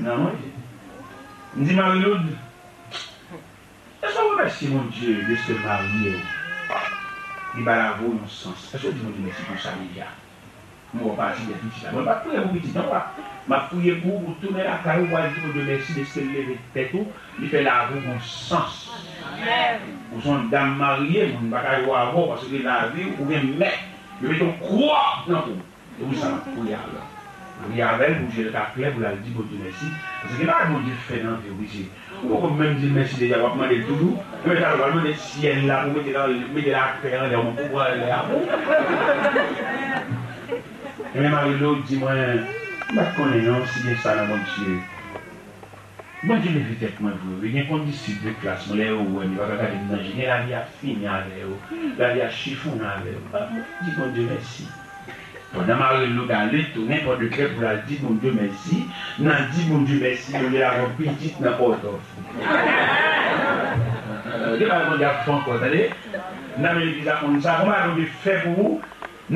Non, mwen. M di Marie-Lourdes, èske w remèsye Bondye dèske l marye w? Li ba lavi w yon sans. Èske w di Bondye mèsi pou sa deja? M wè w pati dèyè pitit la. Mwen pa t priye pou pitit non, papa. M ap priye pou ou, pou w tounen lakay ou, pou w al di Bondye mèsi dèske l leve tèt ou, li fè lavi w yon sans. Ou se yon dam marye, moun pa ka jwe avè w paske lavi w, ou gen mèt. Yo mete yon kwa nan kou w. Se pou sa m ap priye avè w. Priye avè l pou je l ka klè, pou l al di Bondye mèsi. Paske gen bagay Bondye fè nan vi w, mesye. Ou poko menm di l mèsi deja, w ap mande l toujou. Ebyen, talè w pral mande syèl la pou mete nan, mete latè anlè w, pou pran anlè a pou ou. Ebyen, Marie-Lourdes di mwen, m pa t konnen non, si gen sa nan Bondye. Bondye leve tèt mwen vre wi. Gen kondisip de klas mwen, lè yo wè m, yo pa ka gade m nan je. Gen lavi a fini avè yo. Lavi a chifonnen avè yo. Di Bondye mèsi. Pandan Marie-Lourdes ale tounen Pòdepè pou l al di Bondye mèsi, nan di Bondye mèsi yo, li lage yon pitit nan Pòtof. Gen bagay Bondye ap fè ankò, tande. Nan men legliz la konn sa, konn bagay Bondye fè pou ou,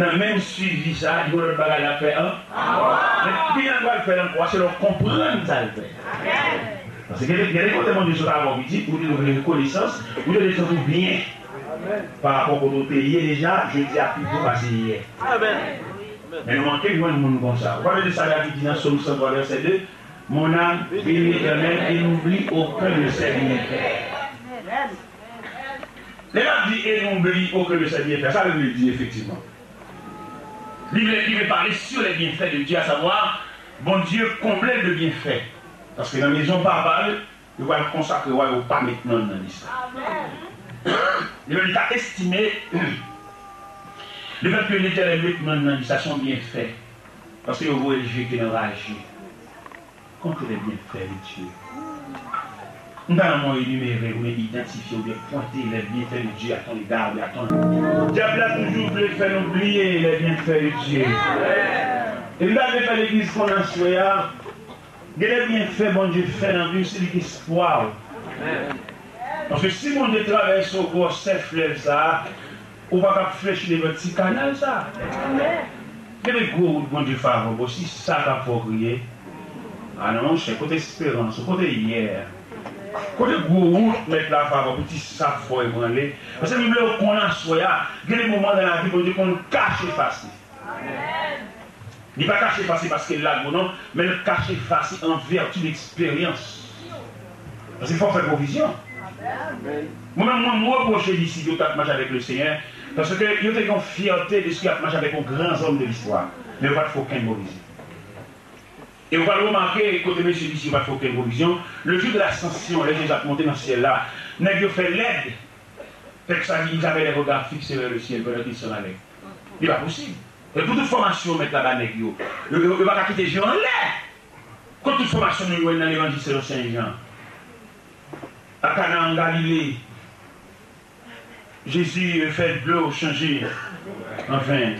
nan menm swivi sa, gen lòt bagay l ap fè an. Men pi l pral fè l ankò, se lè w konprann sa l fè. Paske gen, gen de kote Bondye sot avè w pitit, ou te dwe gen rekonesans, ou te dwe santi w byen. Pa rapò kote w te ye deja, jodi a pi bon pase yè. Men nou manke jwenn moun konsa. Ou pa tande sa David di nan Sòm san twa vèsè de, Mon âme bénit l'Éternel et n'oublie aucun de ses bienfaits. Lè l ap di et n'oublie aucun de ses bienfaits, sa l vle di efektivman? Li vle, li vle pale sur les bienfaits de Dieu, à savoir, Bondye konble l de byenfè. Paske nan mezon papa l, yo pral konsakre w a, yo pa met non l nan lis la. Li menm li ta estime lefètke Letènèl met non l nan lis la, se yon byenfè. Paske yo voye l jete nan raje. Compte les bienfaits de Dieu. M ta renmen w enimere oubyen idantifye oubyen pwente les bienfaits de Dieu à ton égard oubyen à ton. Dyab la toujou vle fè nou bliye les bienfaits de Dieu. E m ta vle fè legliz konnen aswè a, gen de byenfè Bondye fè nan vi w si li gen espwa w. Paske si Bondye travèse w gwòsè flèv sa a, ou pa kab flechi devan ti kanal sa. Gen de gwo wout Bondye fè avè w, bon, si sa k ap fè w kriye. A non, monchè, kote esperans ou, kote yè? Kote gwo wout Mèt la fè avè w pou ti sa fè w ebranle? Paske m vle w konn aswè a, gen de moman nan lavi Bondye konn kache fas li. Li pa kache fas li paske l lage w non, men l kache fas li an vèti de eksperyans. Paske fò w fè pwovizyon. Mwen menm, mwen, m repwoche disip yo k t ap mache avèk Lesenyè, paske yo te gen yon fyète de se ke y ap mache avèk yon gran zòm de listwa. Men yo pa t fè okenn pwovizyon. E ou pral remake, kote mesye disip yo pa t fè okenn pwovizyon, le jour de l'ascension, lè Jezi ap monte nan syèl la, nèg yo fè lèd. Tèks la di, ils avaient les regards fixés vers le ciel pendant qu'ils s'en allaient. Li pa posib. E pou tout fòmasyon Mèt la ba nèg yo, yo, yo, yo pa ka kite je yo anlè. Kot tout fòmasyon nou jwenn nan Levanjil selon Sen Jan? A Kana an Galile, Jezi fè dlo chanje an ven.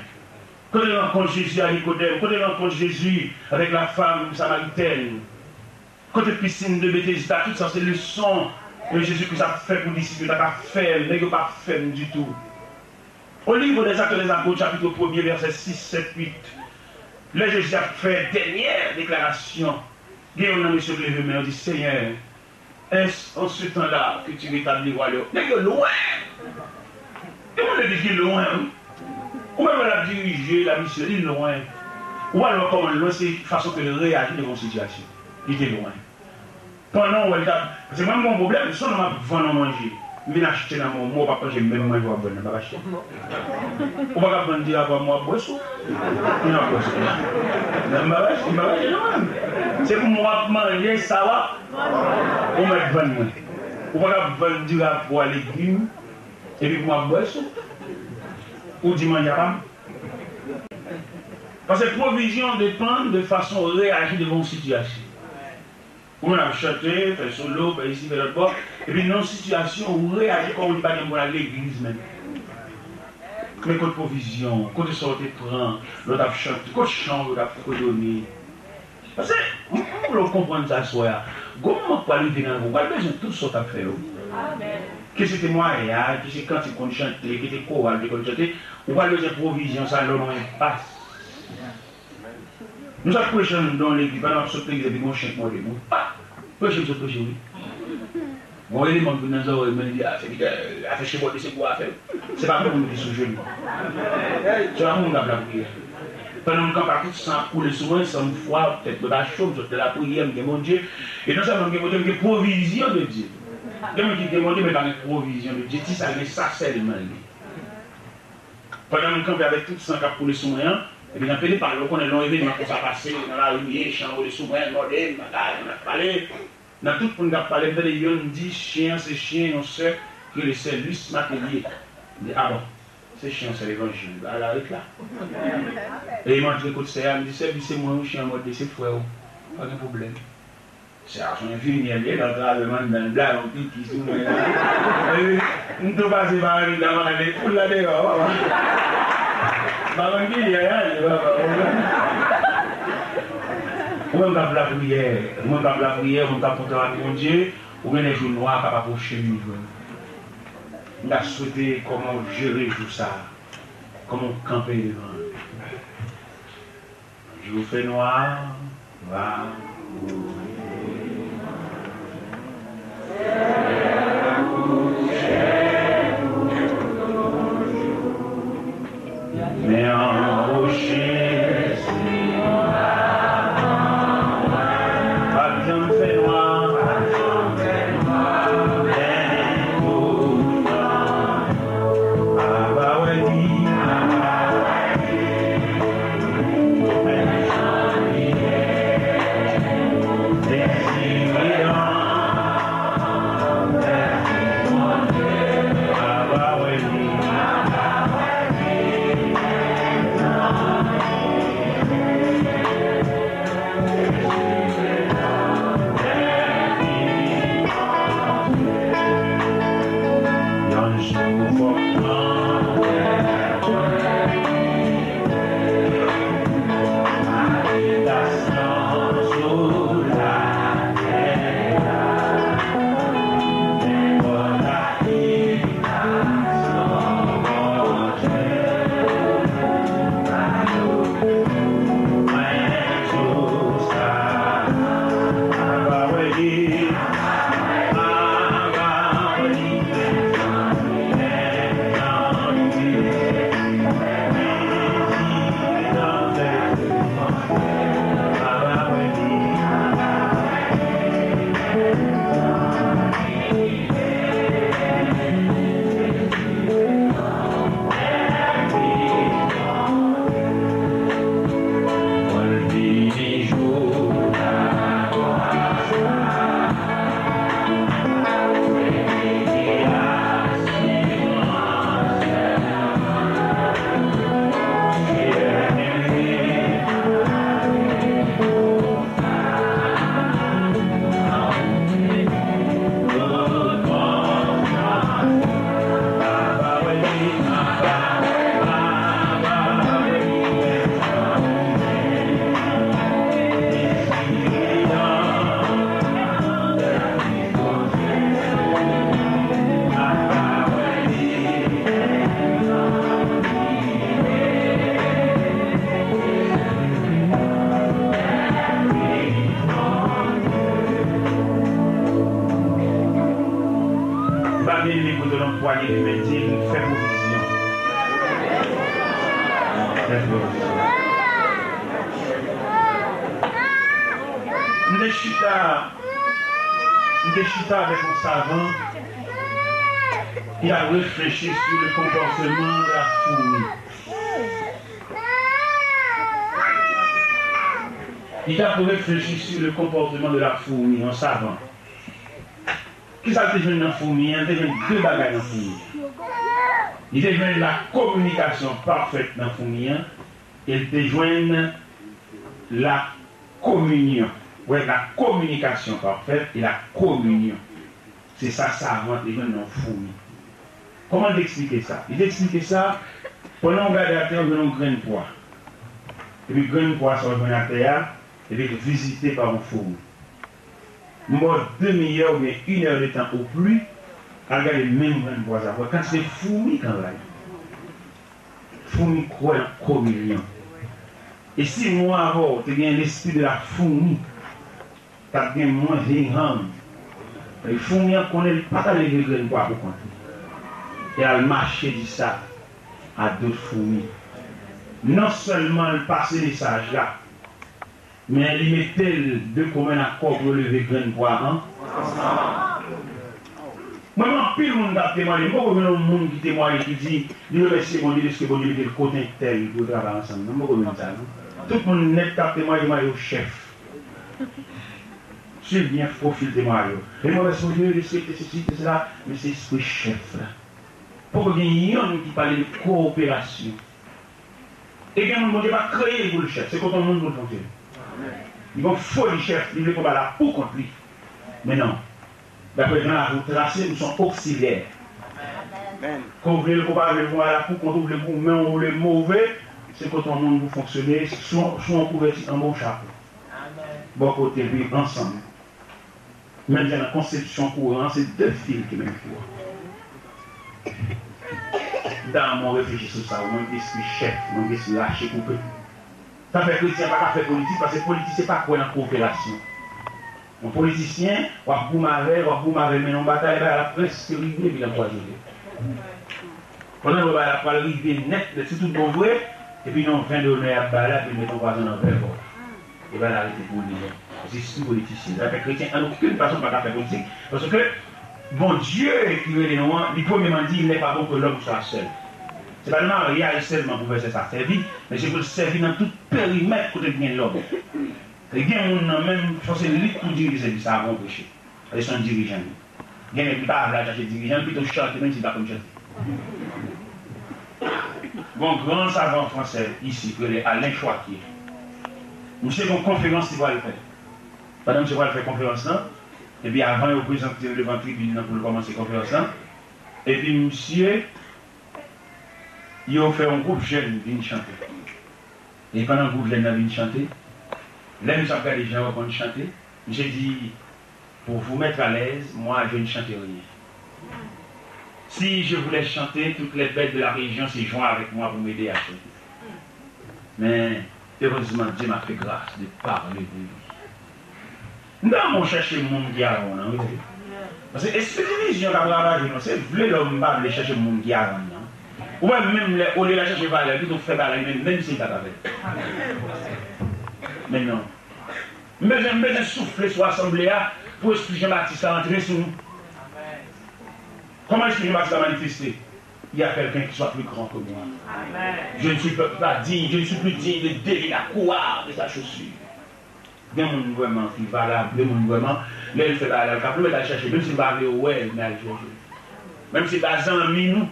Kote rankont Jezi a Nikodèm? Kote rankont Jezi avèk la fam samaritèn? Kote pisin de Betesda? Tout sa se leson ke Jezi Kris ap fè pou disip yo, ta ka fè m, nèg yo pa fè m ditou. Au livre des Actes des Apôtres, chapitre premier, verset six, sept, huit, lè Jezi ap fè dènyè deklarasyon, gen youn nan mesye k leve men, yo di, Senyè, est-ce en ce temps-là que tu rétabliras le... Nèg yo lwen! Gen moun legliz ki lwen, wi. Ou mèt wè l ap dirije, l ap misye, li lwen. Ou pral wè kòman l lwen, se fason ke l reyaji devan yon sitiyasyon. Li te lwen. Pandan w wè l t ap, paske mwen m gen yon pwoblèm, si yon nonm ap vann yon manje, m vin achte nan men w, mwen w p ap manje menm manje w ap vann nan, m p ap achte. Ou pa ka vann dira pou mwen w ap bwè sou. Mwen ap bwè sou. Non, m p ap achte, m p ap achte non mwen. Se pou mwen w ap manje sa w ap, ou mèt vann mwen. Ou pa ka vann dira pou legim, epi pou m ap bwè sou. Ou di manje a pa m. Paske pwovizyon depann de fason w reyaji devan yon sitiyasyon. Ou menm ap chante, fè solo, fè isi, fè lòt bò, epi nan yon sitiyasyon ou reyaji kòm ou di pa gen moun al legliz menm. Men kot pwovizyon, kote sa w te pran lè w t ap chante, kot chan w yo t ap fredone? Paske, m, m vle w konprann sa aswè a. Gon moman k pral rive nan vi w, ou pral bezwen tout sa w t ap fè yo. Ke se temwayaj, ke se kantik w konn chante, ke se koral w te konn chante, ou pral bezwen pwovizyon sa lè w nan enpas. Nou sot preche anndan yon legliz, pandan m ap sot legliz epi gon chen k mòde m. Pa! Preche m sot preche wi. Gon eleman k vin nan zòrèy mwen, li di, a, sèvitè, afè chen mòde se gwo afè. Se pa moun ki sou je m. Se pa moun k ap lapriyè. Pandan m kanpe a tout san ap koule sou mwen, san m fwa, tèt mwen pa cho, m sot nan lapriyè, m gen Bondye. E non sèlman m gen Bondye, m gen pwovizyon de Dye. Gen moun ki gen Bondye, men pa gen pwovizyon de Dye. Ti sa l gen, sa sèlman l gen. Pandan m kanpe avèk tout san k ap koule sou mwen an, epi nan pede pale, ou konnen lè yon evènman konsa pase, nan lari m ye, chen an vole sou mwen, mòde m, bagay, moun ap pale. Nan tout moun k ap pale, m tande yonn di, chen an se chen yon sè ki rele sè Luis Matelier. M di, a bon, se chen yon sè levanjil, bagay la ret la. E m antre kot sè a, m di, sè, di se mwen wi, chen an mòde, se frè w, pa gen pwoblèm. Sè a se yon enfimyè, li antre avè m anndan, l blayi yon piki sou mwen. Epi, m tou pase pa anndan, m ale, foul la deyò, papa. M pa konn ki lè y ale, papa. Ou menm k ap lapriyè, ou menm k ap lapriyè, ou menm k ap kontan ak Bondye, ou gen de jou nwa k ap apwoche vin jwenn ou. M ta swete kòman w jere jou sa a, kòman w kanpe devan l. Jou fè nwa, va. Men anboche, pa t janm fè nwa. Ba m li kote nan pwanye li, men di l fè pwovizyon. Fè pwovizyon. M te chita, m te chita avèk yon savan ki ap reflechi sou le konpòteman de la foumi. Li t ap reflechi sou le konpòteman de la foumi, yon savan. Kisa l te jwenn nan foumi an? L te jwenn de bagay nan foumi an. Li te jwenn la kominikasyon pafèt nan foumi an, e l te jwenn la kominyon. Wè, la kominikasyon pafèt e la kominyon. Se sa savan te jwenn nan foumi. Kòman l te eksplike sa? Li te eksplike sa, pandan w gade atè, w jwenn yon grenn pwa. Epi grenn pwa sa w jwenn atè a, epi l vizite pa yon foumi. M ba w demi è oubyen inè de tan o pli, al gade menm grenn pwa sa, wè kantite foumi k anvayi. Foumi kwè nan kominyon. E si mwen avè w te gen lespri de la foumi, t ap gen mwens hing hang. E foumi an konnen li pa ka leve grenn pwa pou kont li. E al mache di sa a dòt foumi. Non sèlman l pase mesaj la, men li mete l de komen akò pou yo leve grenn pwa an. Mwen, gen anpil moun k ap temwaye. M poko jwenn yon moun ki temwaye, ki di li remèsye Bondye dèske Bondye mete l kot entèl pou yo travay ansanm. Non, m poko jwenn sa, non. Tout moun nèt k ap temwaye, temwaye yo chèf. Swiv byen pwofil temwaye yo. Remèsye Bondye dèske te sesi, te sela, men se espri chèf la. Poko gen yonn ki pale de kowoperasyon. E gen moun Bondye pa kreye l pou l chèf, se kot yon moun pou l fonksyone. Li gon foli chèf, li vle konba la pou kont li. Men non. Daprè jan lavi w trase, ou se yon oksilyè. Ke w vle l, ke w pa vle l, konba la pou kont ou, vle goumen, ou vle move, se kot yon moun pou fonksyone, sou, sou yon kouvèti anba yon chapo. Bò kote l, wi, ansanm. Menm jan nan konsepsyon kouran an, se de fil ki mennen kouran. Tan mwen reflechi sou sa, mwen gen espri chèf, mwen gen espri rache koupe. Sa fè kretyen pa ka fè politik, paske politisyen pa kwè nan koperasyon. Yon politisyen, w ap goumen avè l, w ap goumen avè l, men nan yon batay, bagay la prèske rive, epi l anpwazonnen. Pandan l wè bagay la pral rive nèt, nèt, si tout bon vre, epi nan yon ven donè y ap ba l la, epi l met yon pwazon nan vè kò l. E bagay la rete pou li menm. Se espri politisyen. Sa fè kretyen an okenn fason pa ka fè politik, paske Bondye ki rele nou an, li premyeman di, il n'est pas bon que l'homme soit seul. Se pa nan maryaj sèlman pou vèsè sa sèvi, men se pou l sèvi nan tout perimèt kote k gen lòm. E gen moun nan menm, fò se li k pou dirije sèvis sa avan w preche. Paske se yon dirijan li. Gen nèg li pa vle al chache dirijan, li pito chante menm si li pa konn chante. Gon gran savan fransè isi ki rele Alain Choiquier. Misye gon konferans li pral fè. Pandan misye pral fè konferans lan, epi avan yo prezante l devan tribin nan pou l kòmanse konferans lan, epi misye, yo fè yon gwoup jèn vin chante. E pandan gwoup jèn nan vin chante, lè misye ap gade jan yo konn chante, misye di, pour vous mettre à l'aise, moi je ne chante rien. Si je voulais chanter, toutes les bêtes de la région se joignent avec moi pour m'aider à chanter. Men, erezman, Dye m ap fè gras de pale de li. M ta renmen w chèche moun ki avan w nan, wi. Paske espri divizyon k ap ravaje nou, se vle lòm pa vle chèche moun ki avan l nan. Ou wè, menm lè, olye l al chèche valè, pito fè bagay, men menm si l pa ka fè. Men non. M bezwen, m bezwen soufle sou asanble a pou espri Jan Batis la antre sou nou. Kòman espri Jan Batis la manifeste? Il y a quelqu'un qui soit plus grand que moi. Je ne suis pas digne, je ne suis plus digne de, de la couarde de sa chaussure. Gen moun vrèman ki valab, gen moun vrèman, lè l fè bagay la, l ka pwomèt al chèche, menm si l pa vle wè l, men al chèche. Menm si l pa zanmi nou,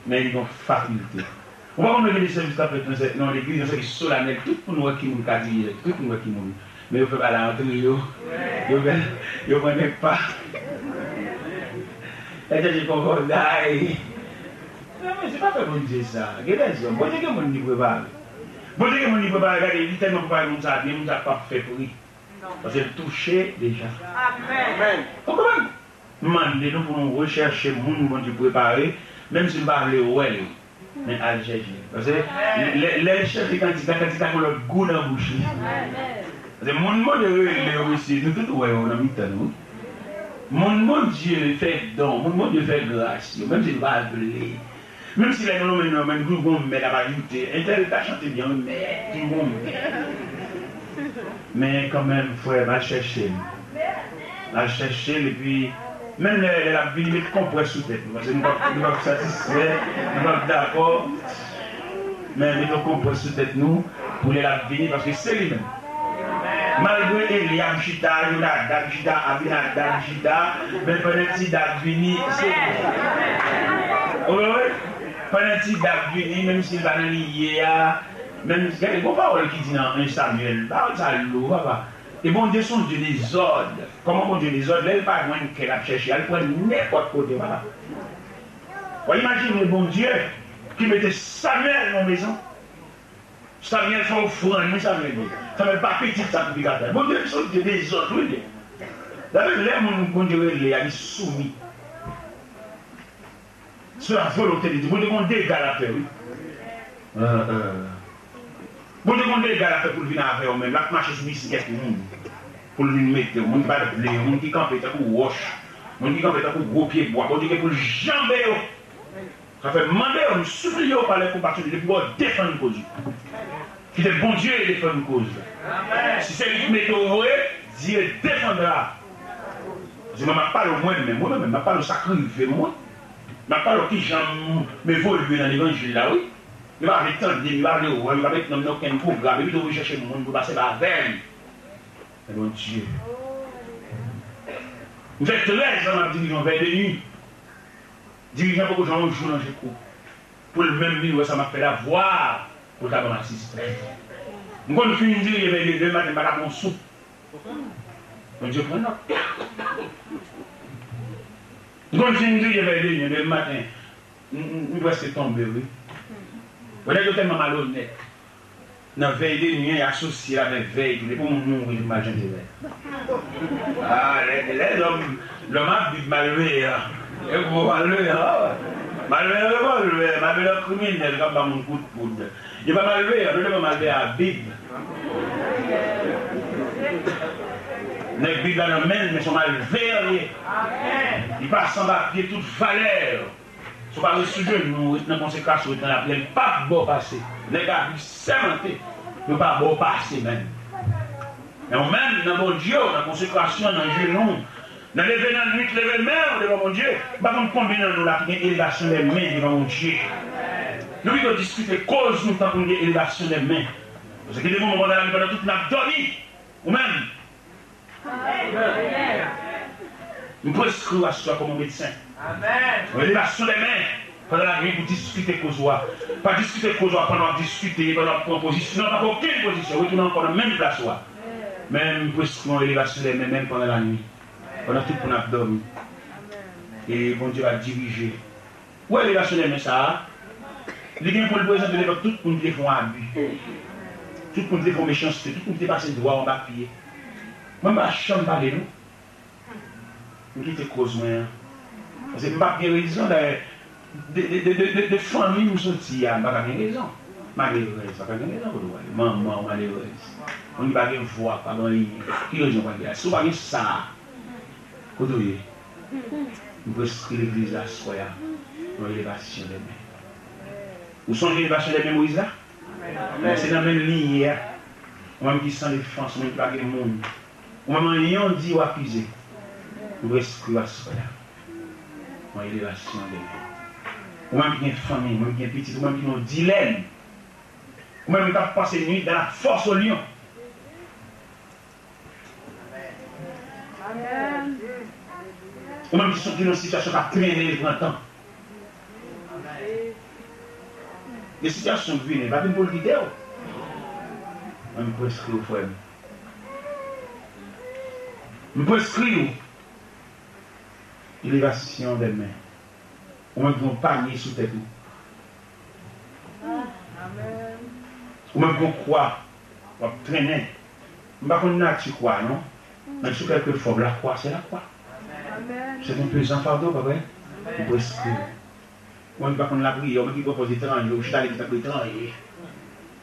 men li gen fakilte. Ou pa konn gen de sèvis k ap fèt nan sè-, nan legliz, yon sèvis solanèl, tout moun wè ki moun ka dirije, tout moun wè ki moun. Men yo fè bagay la antre yo, yo fè, yo pran nèg pa. Èske se poko day? Mezanmi, se pa fè Bondye sa. Gen dèzòm. Bondye gen moun li prepare. Bondye gen moun li prepare, gade, li tèlman prepare moun sa, gen moun sa p ap fè pri. Paske l touche deja. Amèn. Ou konprann? M mande nou pou nou rechèche moun Bondye prepare, menm si n pa vle wè l, men al chèche l. Paske lè, lè l chante kantita, kantita gen lòt gou nan bouch li. Paske moun Bondye rele yo, mesye, nou tout wè yo nan mitan nou. Moun Bondye fè don, moun Bondye fè gras yo, menm si n pa vle. Menm si lè nou nonmen non, men nou toujou gon men n ap ajoute. Entèl ta chante byen, wi, men toujou gon men. Men kanmenm, frè m, al chèche l. Al chèche l, epi menm lè, lè l ap vini, met konprès sou tèt nou, paske nou p ap, nou p ap satisfè, nou p ap dakò. Men met yon konprès sou tèt nou pou lè l ap vini, paske se li menm. Malgre Elyab chita, Yonadab chita, Abinadab chita, men pandan Ti Dab vini, se li. Wi, wi. Pandan Ti Dab vini, menm si l pa nan li ye a, menm, gade, gon pawòl ki di nan en Samyèl, pawòl sa lou, papa. E Bondye se yon Dye dezòd. Kòman Bondye dezòd? Lè l pa jwenn kè l ap chèche a, l pran nenpòt kote, papa. W a imajine Bondye ki mete Samyèl nan mezon. Samyèl fè ofrann, wi, Samyèl di. Samyèl pa pitit sakrifikatè. Bondye se yon Dye dezòd, wi, li ye. Sa vle di, lè moun Bondye rele a, li soumi. Sou la volonte de Dye. Bondye gon dega l ap fè, wi. Bondye gon dega l ap fè pou l vin avè w menm. L ap mache sou bisiklèt moun. Pou l vin mete w. Moun ki pa t vle yo. Moun ki kanpe tankou wòch. Moun ki kanpe tankou gwo pye bwa. Bondye gen pou l janbe yo. Sa fè, m mande w, m sipliye w pa lè konpasyon de Dye pou w defann koz ou. Kite Bondye defann koz ou. Si se li ki mete w vre, Dieu défendra. Paske mwen, m ap pale w mwen menm, mwen menm, m ap pale w sa k rive m, wi. M ap pale w kijan m, m evolye nan levanjil la, wi. Yo pa vle tande m, yo pa vle wè m, yo pa met non m nan okenn pwogram, yo pito vin chèche moun pou pase pa avè m. Men Bondye. M fè trèz an m ap dirije yon vèy de nwi. Dirijan poko jwenn yon jou nan je kou. Pou l menm vin wè sa m ap fè la, vwa pou l ta ban m asistans. M konn fin dirije vèy de nwi maten, m pa ta pran yon soup. Bondye pran nòt. M konn fin dirije vèy de nwi, demen maten, m, m, m prèske tonbe, wi. Bon, nèg yo tèlman malonèt. Nan vèy de nwi an, y asosye l avèk vèy tou. Depi yon moun mouri, tout mal chante vèy. Ah, lè, lè lòm, lòm ap viv malveyan. E gwo malveyan, ah. Malveyan revòlvè, malveyan kriminèl k ap ba moun kout poud. Yo pa malveyan, non, yo pa malveyan a Bib. Nèg Bib la nan men l, men se yon malveyan li ye. Li pase anba pye tout valè yo. Si w pa ret sou jenou w, ret nan konsekrasyon, ret nan lapriyè, li p ap ba w pase. Nèg la ap sèmante, yo pa ba w pase menm. Men ou menm, nan Bondye w, nan konsekrasyon, nan jenou w, nan leve nan nuit, leve men w devan Bondye, m pa konn konbyen nan nou la ki gen elevasyon de men devan Bondye. Nou pito diskite koz nou tankou n gen elevasyon de men. Paske gen de moman pandan lannwit, pandan tout n ap dòmi, ou menm, M preskri w aswè a kòm yon medsen. Yon elevasyon de men pandan lannwit pou diskite koz ou a. Pa diskite koz ou a pandan w ap diskite, pandan w ap pran pozisyon. Non, pa pran okenn pozisyon. Retounen ankò nan menm plas ou a. Men m preskri yon elevasyon de men menm pandan lannwit. Pandan tout moun ap dòmi. E Bondye va dirije. Ou wè elevasyon de men sa a, li gen pou l prezante devan tout moun ki te fè yon abi, tout moun ki te fè yon mechanste, tout moun ki te pase dwa w anba pye. Mwen m pa janm pale non. M kite koz mwen an. Paske m p ap gen rezon dayè de, de, de, de, de, de fanmi m soti a, m pa ka gen rezon. Malerèz, pa ka gen rezon kote w ale. Manman w malerèz. Moun ki pa gen vwa, pa gen anyen. Ki rezon w pral gen la? Si w pa gen sa a, kote w ye? M preskri legliz la aswè a yon elevasyon de men. Ou sonje elevasyon de men Moyiz la? Men se nan men l li ye a. Ou menm ki san defans, ou menm ki pa gen moun, ou menm anyen w di yo akize, m preskri w aswè a yon elevasyon de men. Ou menm ki gen fanmi, ou menm ki gen pitit, ou menm ki nan yon dilèm, ou menm ki ap pase nuit dan la fòs o lyon. Ou menm ki soti nan sitiyasyon k ap trennen, l pran tan. Gen sitiyasyon k vini, pa vin pou l kite w. Mwen, m preskri w, frè m. M preskri w. Elevasyon de men. Ou menm ki gen yon panye sou tèt ou. Ou menm ki gen yon kwa w ap trennen. M pa konn nati kwa non. Men sou kèlke fòm, lakwa se lakwa. Se yon pezan fado, pa vre? Ou preskri. Ou menm ki pa konn lapriyè, ou menm ki pran pòz etranje, ou chita legliz tankou etranje.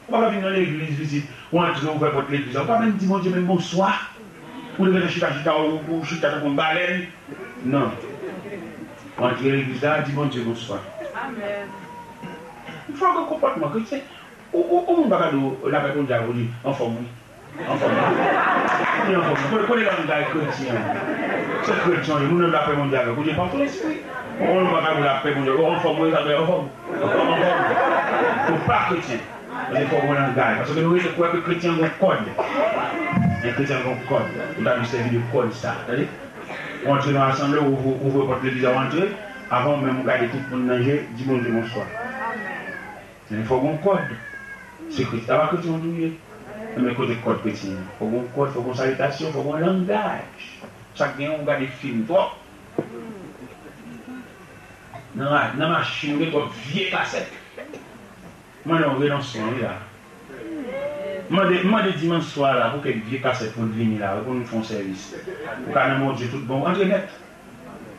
Ou pa ka vin nan legliz vizit, ou antre, ou ouvè pòt legliz la, ou pa menm di Bondye menm bonswa. Ou leve nan chita, chita, ou, ou chita tankou yon balèn. Non. Ou antre legliz la, di Bondye bonswa. Amèn. Fò gen konpòtman kretyen. Ou, ou, ou moun pa ka di w lapè Bondye avè w, ou di anfòm wi. Anfòm wi. Ou di anfòm wi. Kote, kote langay kretyen an? Se kretyen, moun nan lapè Bondye avè w, ou di pa anfòm lespri. Ou, ou moun pa ka di w lapè Bondye, ou anfòm wi, sa vle anfòm. Anfòm. Ou pa kretyen. Paske fò w gen langay. Paske nou rete kwè ke kretyen gen kòd. Men kretyen gen kòd. Ou ta dwe sèvi de kòd sa. Tande? Ou antre nan asanble, ou ouvri, ouvri pòt legliz la, ou antre. Avan ou menm ou gade tout moun nan je, di Bondye bonswa. Men fò w gen kòd. Se kretyen, apa kretyen ou ye. Men kote kòd kretyen an? Fò w gen kòd, fò w gen salitasyon, fò w gen langaj. Sa k gen, ou gade fim twòp. Nan, nan machin, ou gen twòp vye kasèt. Mande yon renonsman, wi, la. Mande, mande dimanch swa la pou kèk vye kasèt pou l vini la, wi, pou nou fè yon sèvis. Ou ka nan Bondye tout bon. Antre nèt.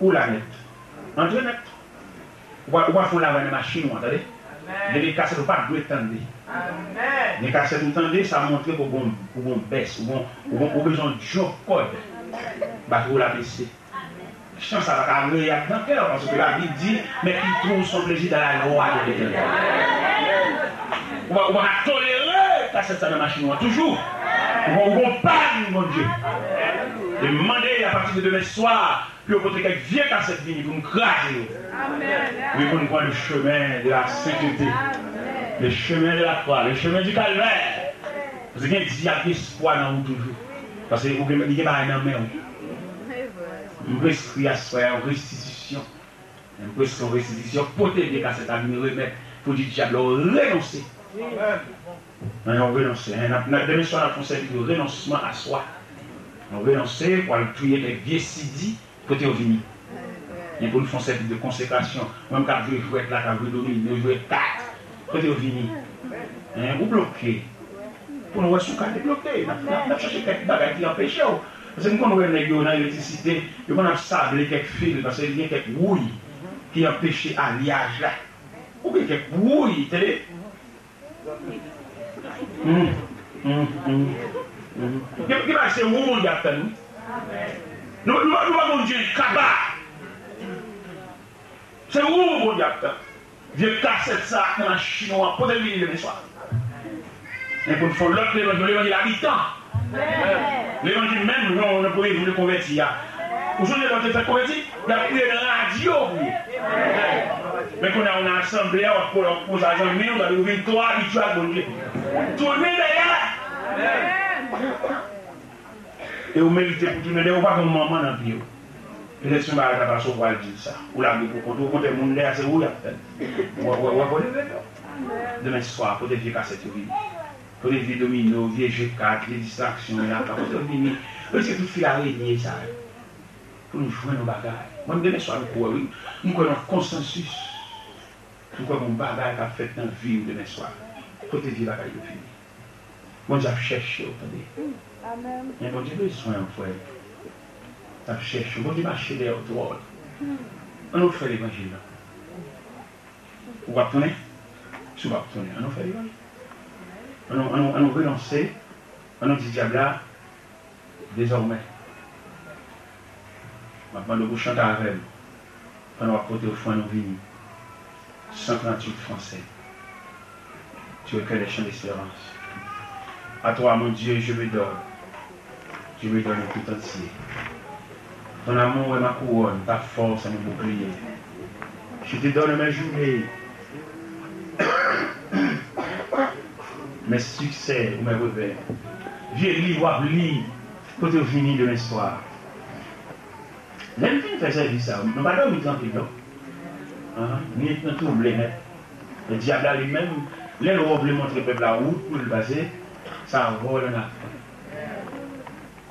Ou la nèt. Antre nèt. Ou pa, ou pa fè yon lavay nan machin ou an, tande? Gen de kasèt ou pa dwe tande. Gen kasèt ou tande, sa montre ke ou gon, ou gon bès, ou gon, ou gon, ou bezwen yon djòb kòd. Batri w la bese. Chan sa pa ka reyab nan kè w, paske Labib di, mes pieds trouvent son plaisir dans la loi de l'Éternel. Ou pa, ou pa ka tolere kasèt sa nan machin ou an toujou. Ou gon, ou gon pàn, Bondye. E mande apati de demen swa, pou yo pote kèk vye kasèt vini pou n kraze yo. Wi, pou n pran le chemin de la sainteté, le chemin de la croix, le chemin du calvaire. Paske gen dyab ki espwa nan ou toujou. Paske ou gen, li gen bagay nan men w. M preskri aswè a yon restitisyon. M preskri yon restitisyon. Pote vye kasèt la vin remèt pou di dyab la ou renonse. Nan yon renonse. Hein, n ap, n ap, demen swa n ap fè yon sèvis de renonsman aswè. Yon renonse pou al touye kèk vye sidi. Kote yo vini? Men pou n fè yon sèvis de konsekrasyon. Ou menm k ap jwe jwèt la, k ap jwe domino, jwe kat. Kote yo vini? Hein, ou bloke. Pou nou wè si w ka debloke. N ap, n ap, n ap chache kèk bagay ki anpeche w. Paske m konn wè nèg yo nan elektrisite, yo konn ap sable kèk fil, paske gen kèk wouy. ki anpeche alyaj la. Ou gen kèk wouy, tande? Hum, hum, hum, hum. Gen, gen bagay se ou Bondye ap tann, wi. Nou, nou, nou pa Bondye kaba. Se ou Bondye ap tann. Vye kasèt sa ak nan machin ou an, pote l vini demen swa. Men pou n fè yon lòt levanjil, levanjil a mitan. Levanjil menm, non, nan premye jou de konvèti a. Ou sonje lè w te fèk konvèti? Y ap kriye nan radyo pou li. Men kounye a, ou nan asanble a, w ap poze, w ap poze a zanmi w, sa vle di ou vin twò abitye ak Bondye. Tounen dèyè. E ou merite pou tounen dèyè, ou pa gen manman nan pye w. Petèt se yon bagay ta pase, ou pral di l sa. Ou lage pou kont ou, okontrè, moun dèyè a, se ou y ap tann. Ou wè, ou wè, ou wè, ou wè. Demen swa, pote vye kasèt yo vini. Pote vye domino, vye je kat, vye distraksyon yo lakay, pote yo vini. Retire tout fil arenye sa yo. Pou nou jwenn yon bagay. Mwen, demen swa, m kwè, wi. M kwè nan konsansis. M kwè gon bagay k ap fèt nan vi w demen swa. Pote vye bagay yo vini. Bondye ap chèche w, tande. Amèn. Men Bondye bezwen w, frè. L ap chèche w. Bondye mache dèyè w twò. Ann nou fè levanjil la. Ou p ap tounen? Si w p ap tounen, ann nou fè levanjil. Ann nou, ann nou, ann nou renonse. Ann nou di dyab la, dezòmè, m ap mande w pou w chante avè m pandan w ap pote ofrann ou vini. Cent trente-huit francs. Tu es que les chants d'espérance. À toi, mon Dieu, je me donne. Je me donne tout entier. Ton amour est ma couronne, ta force est mon bouclier. Je te donne mes journées, mes succès ou mes revers. Vye liv w ap li, kote w vini demen swa. Lè n fin fè sèvis sa, nou pa dòmi trankil, non. Anhan, nou nan twouble nèt. E dyab la, li menm, lè l wè w vle montre pèp la wout pou l pase, sa vòlè nan afè.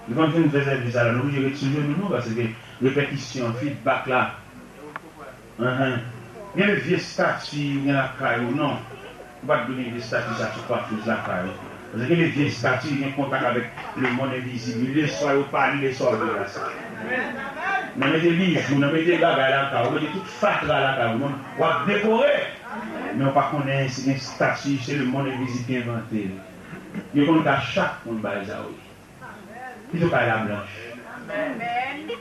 Li konn fin fè sèvis la, nou oblije ret sou jenou nou, paske repèkisyon, feedback la. Enhen. Gen de vye estati ou gen lakay ou, non. Ou pa t dwe gen vye estati sa sou kwafez lakay ou. Paske gen de vye estati, li gen kontak avèk lemonn envizib. Li lè swa yo pa li, lè swa yo deplase. Nan mete bijou, nan mete bagay lakay ou, mete tout fatra lakay ou, non. W ap dekore. Men ou pa konnen si gen estati, se lemonn envizib ki envante l. Yo konn ka chak moun bay sa, wi. Pito kay la blanch. Amèn.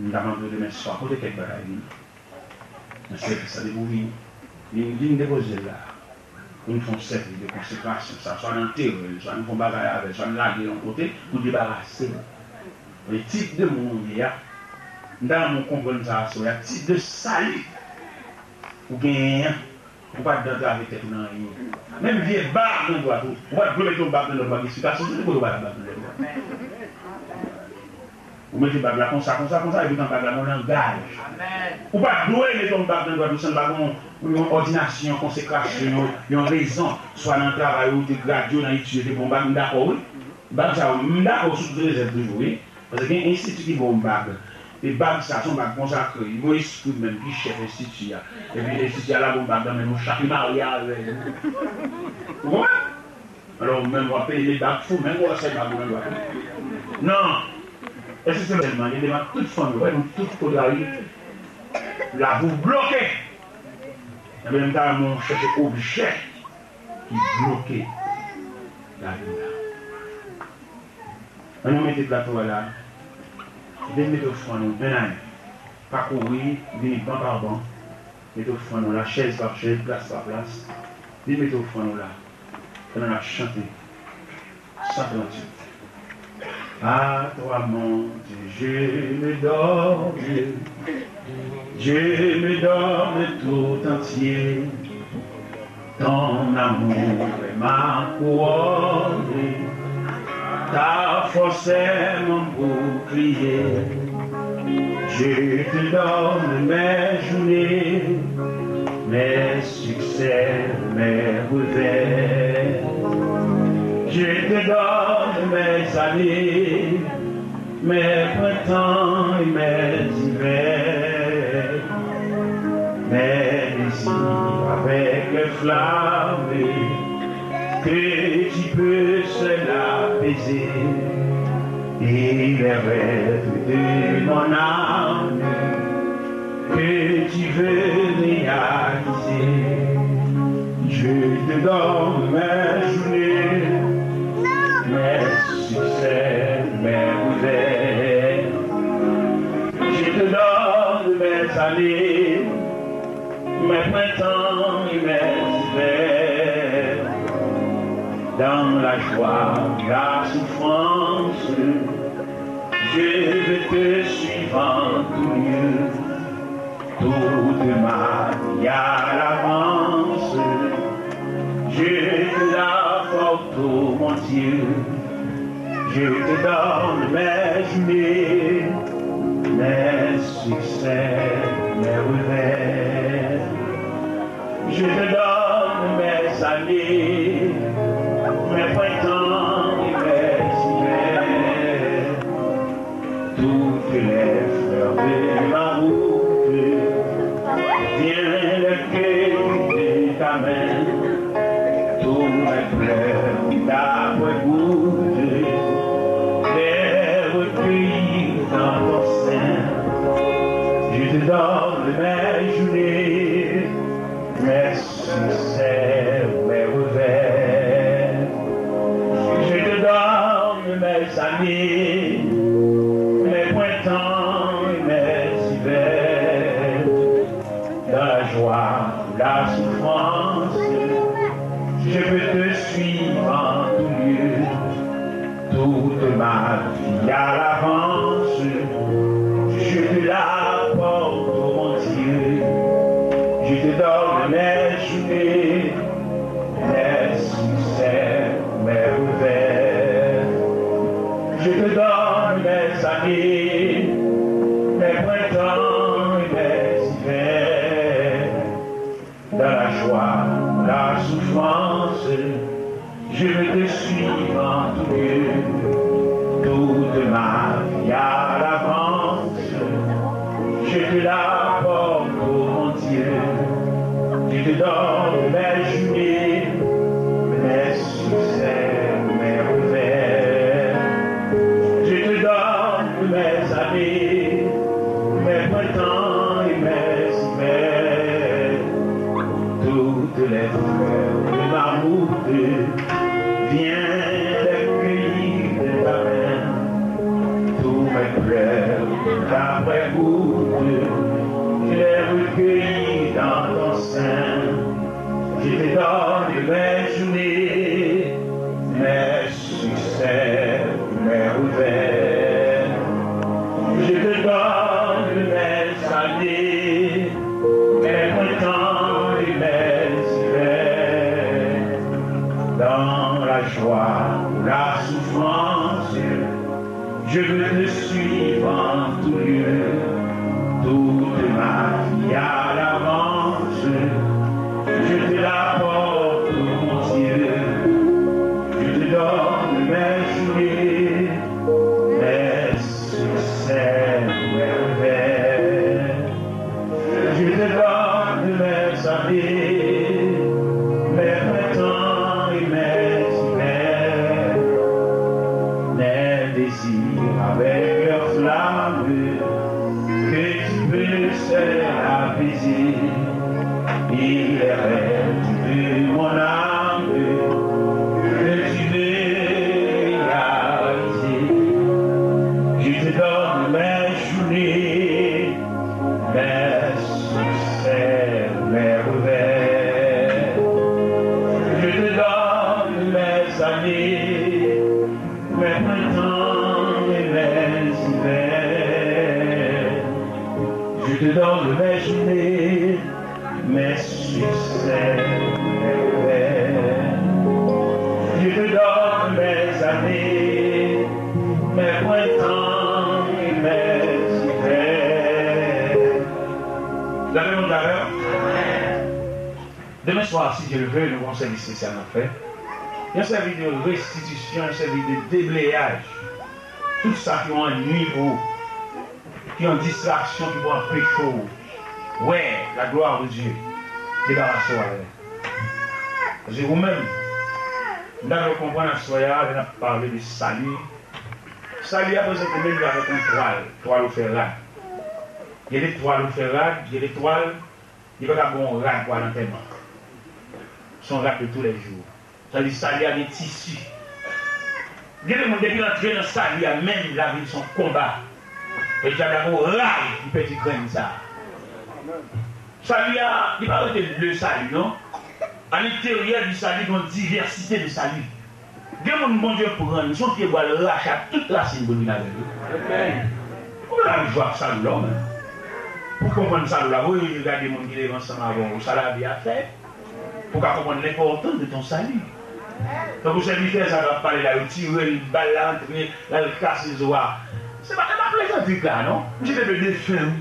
M ta mande w demen swa, pote kèk bagay vini. Nan sèvis la, depi w vini, vin, vin depoze l la. Pou n fè yon sèvis de konsekrasyon sa, swa n antere l, swa n fè yon bagay avè l, swa n lage l yon kote pou debarase l. E tip de moun ou ye a, m ta renmen w konprann sa aswè a, tip de sali ou genyen an. Ou pa t dwe antrave tèt ou nan anyen. Menm vye bag nan dwèt ou, ou pa t dwe mete yon bag nan dwèt ou, pa gen eksplikasyon, se kote ou bay bag nan dwèt ou. Ou mete bag la konsa, konsa, konsa, epi nan bag la gen yon langaj. Ou pa t dwe mete yon bag nan dwèt ou san pa gen yon, yon òdinasyon, yon konsekrasyon, yon, yon rezon, swa nan travay ou te gradye, nan etid, te bon bag, m dakò, wi. Bag sa yo, m dakò sou tout rezèv toujou, wi. Paske gen enstiti ki ba w bag. E bag sa, se yon bag konsakre. Gen yon espri menm ki chèf enstiti a. Epi enstiti a lage yon bag nan men nou chak, li marye avè nou. Ou konprann? Alò, ou menm, w ap peye bag fou, menm w ap sèl bag ou nan dwèt ou. Non. Èske se sèlman, gen de tout fanmi, wè, nou tout kote la, wi. Lavi w bloke. Ebyen, m ta renmen w chèche objè ki bloke lavi w la. Ann nou mete plato a la. Vin mete ofrann ou, en a en. Pa kouri, vini ban pa ban. Mete ofrann ou la, chèz pa chèz, plas pa plas. Vin mete ofrann ou la. Pandan n ap chante. Cent trente-huit. À toi, mon Dieu, je me donne. Je me donne tout entier. Ton amour est ma couronne, ta force est mon bouclier. Je te donne mes journées, mes succès, mes revers. Je te donne mes années, mes printemps et mes hivers, mes désirs avec les flammes que tu peux seul apaiser, et les rêves de mon âme que tu Je veux réaliser, je te donne mes journées, mes succès, mes revers. Je te donne mes années, mes printemps et mes hivers. Dans la joie, la souffrance, je veux te suivre en tout lieu. Toute ma vie à l'avance, je te l'apporte, ô mon Dieu. Je te donne mes journées, mes succès, mes revers. Je te donne mes années, mes printemps et mes hivers. Toutes les fleurs de ma route, viens les cueillir de ta main. Tous mes pleurs d'après-goutte, les recueillir dans ton sein. Je te donne mes journées, mes succès, mes revers. Je te donne mes années, mes printemps et mes hivers. Dans la joie ou la souffrance, je veux te suivre en tout lieu. Toute ma vie à l'avance, je te l'apporte, ô mon Dieu. Je te donne mes journées, mes succès, mes revers. Je te donne mes années, mes printemps et mes hivers. Dans la joie, la souffrance, je veux te suivre en tout lieu. Toute ma vie à l'avance, je te l'apporte, ô mon Dieu. Je te donne mes journées, mes succès, mes revers. Je te donne mes années, mes printemps et mes hivers. Toutes les fleurs de ma route, viens les cueillir de ta main. Tous mes pleurs d'après-goutte, je les recueillis dans ton sein. Je te donne mes journées, mes succès, mes revers. Je te donne mes années, mes printemps et mes hivers. Dans la joie ou la souffrance, je veux te suivre en tout lieu. Toute ma vie à l'avance, je te l'apporte, mon Dieu. Je te donne mes journées, mes succès, mes revers. Je te donne mes années, mes printemps et mes hivers. Mes désirs avec leurs flammes, que tu peux seul apaiser. Et les rêves de mon âme, que tu peux réaliser. Je te donne mes journées, mes succès, mes revers. Je te donne mes années, mes printemps et mes hivers. Je te donne mes journées, mes succès, mes revers. Je te donne mes années, mes printemps et mes hivers. Zame moun avè m. Demen swa, si Dye le vle, nou gen yon sèvis espesyal n ap fè. Yon sèvis de restitisyon, yon sèvis de debleyaj. Tout sa ki yon annui pou ou, ki yon distraksyon ki pou anpeche w wè la gloire de Dieu, debarase w avè l. Paske ou menm, m ta vle w konprann aswè a, lè n ap pale de sali, sali a prezante menm jan avèk yon twal, twal ou fè rad. Gen letwal ou fè rad, gen letwal, li pa ka ba w yon rad pou al antèman. Se yon rad de tou lè jou. Sa vle di sali a gen tisi. Gen de moun, depi l antre nan sali a menm, lavi l se yon konba. E dyab la gon ray pou pèdi grenn sa a. Sali a, li pa rete le sali, non. Alenteryè di sali, gon divèsite de sali. Gen moun Bondye pran, li se yon pyebwa, l rache ak tout rasin pou l vin avè l. Ou pa ka jwe ak sali w la, ou menm. Pou konprann sali w la, voye je gade moun ki leve ansanm avè w, sa lavi a fè. Pou w ka konprann lenpòtans de ton sali. Tankou sèvitè sa k ap pale la, yo tire l, bal la antre, l al kase zo a. Se pa, se pa plezantri k la, non. Misye te vle defen, wi.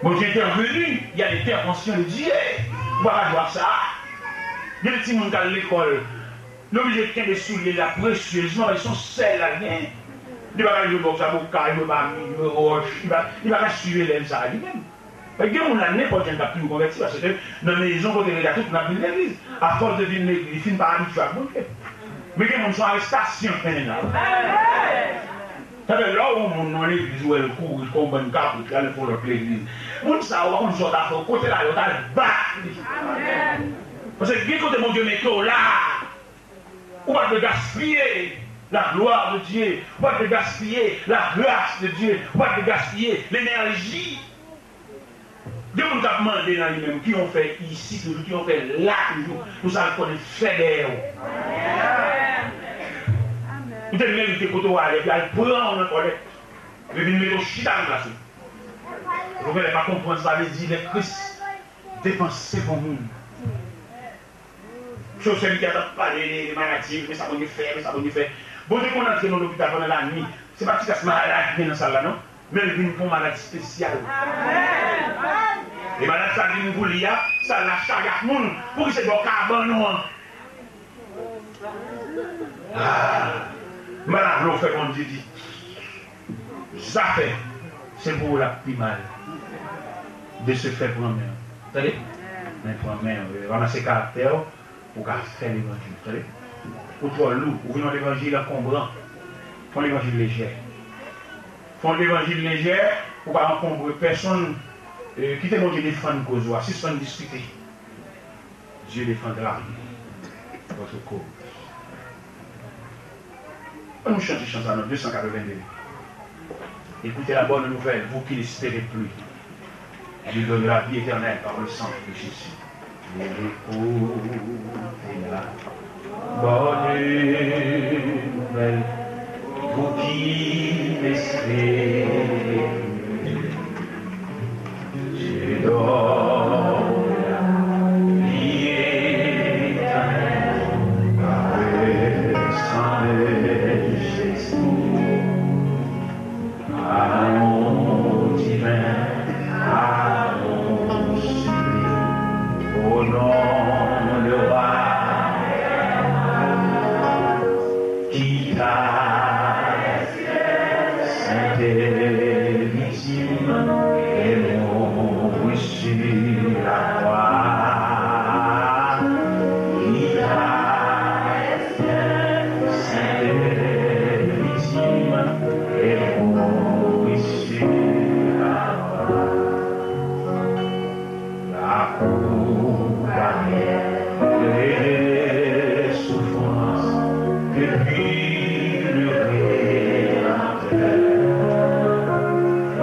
Bondye entèveni, il y a l'intervention de Dieu. Ou pa ka jwe ak sa. Gen de timoun k al lekòl, li oblije kenbe soulye l la presyezman, paske se yon sèl la l genyen. Li pa ka jwe bòks, avoka, jwe mami, jwe wòch, li pa, li pa ka swiv elèv sa a li menm. Gen moun la, nenpòt jan, k ap toujou konvèti, paske nan mezon kote l rete a, tout moun ap vin legliz. Afòs de vin legliz, li fin pa abitye ak Bondye. Men gen moun, se yon arestasyon k mennen nan. Sa fè lè w wè yon moun nan legliz, ou wè l kouri kon bann kaprit, l al fè yon lòt legliz. Moun sa a, ou pa konn sa w ta fè, kote l ale, w ta al bat li. Paske gen kote Bondye mete w la, ou pa dwe gaspiye la gloire de Dieu, ou pa dwe gaspiye la grâce de Dieu, ou pa dwe gaspiye lenèji. Gen moun k ap mande nan li menm, ki yon fè isi toujou, ki yon fè la toujou, pou sa l konnen fè dèyè w. Ou te merite kote w ale, epi al pran w nan kòlèt. Epi vin mete w chita nan plas ou. Ou genlè pa konprann sa vle di lè Kris depanse pou moun. Se yon sèvitè k ap pale de, de maladi, men sa Bondye fè, men sa Bondye fè. Bondye konn antre nan lopital pandan lannuit. Se pa ti kras malad ki gen nan sal la, non. Men l vin pou yon malad espesyal. E malad sa vin pou li a, sal la chaje ak moun. Pouki se bò kabann ou an? Ah, m pa ta vle w fè Bondye di. Zafè, se pou ou l ap pi mal. De ce fait, pran men w. Tande? Men pran men w. Ranmase karaktè w pou w ka fè levanjil. Tande? Ou twò lou. Ou vin yon levanjil ankonbran. Fè yon levanjil lejè. Fè yon levanjil lejè, ou pa ankonbre pèsonn. Eh, kite Bondye defann koz ou a. Sispann diskite. Dieu défendra votre cause. Ann nou chante chan sa nan de san katrevenn de. Écoutez la bonne nouvelle, vous qui n'espérez plus. Il donne la vie éternelle par le sang de Jésus. Écoutez la bonne nouvelle, vous qui n'espérez plus. Dieu donne la vie éternelle par le sang de Jésus. Amour divin, amour sublime, au nom le roi qui t'a sainte victime et mourut sur la croix. Qui t'a sainte victime et mourut sur la croix. La coupe amère de souffrance que put le Rédempteur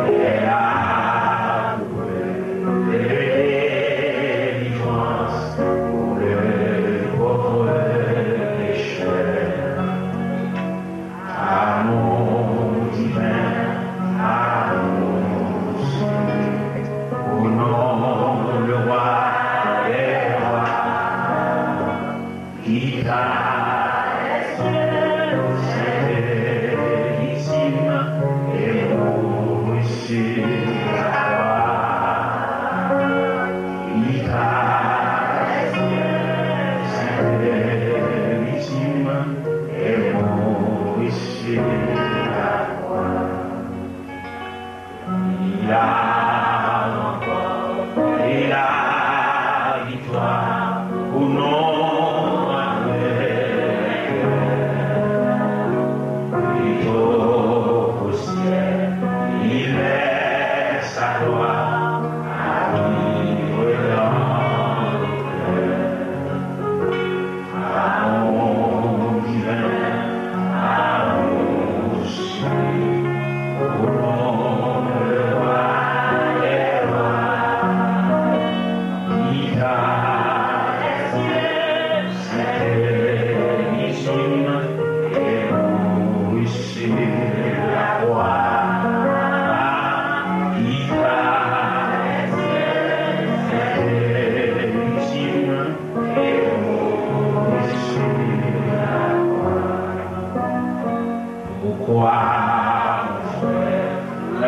est la coupe de délivrance pour le pauvre pécheur. Amour divin, amour sublime, au nom le roi des rois, qui t'a sainte victime et mourut sur la croix, qui t'a sainte victime et mourut sur la croix. Il a remporté la victoire pour nous. Plus haut au ciel, il est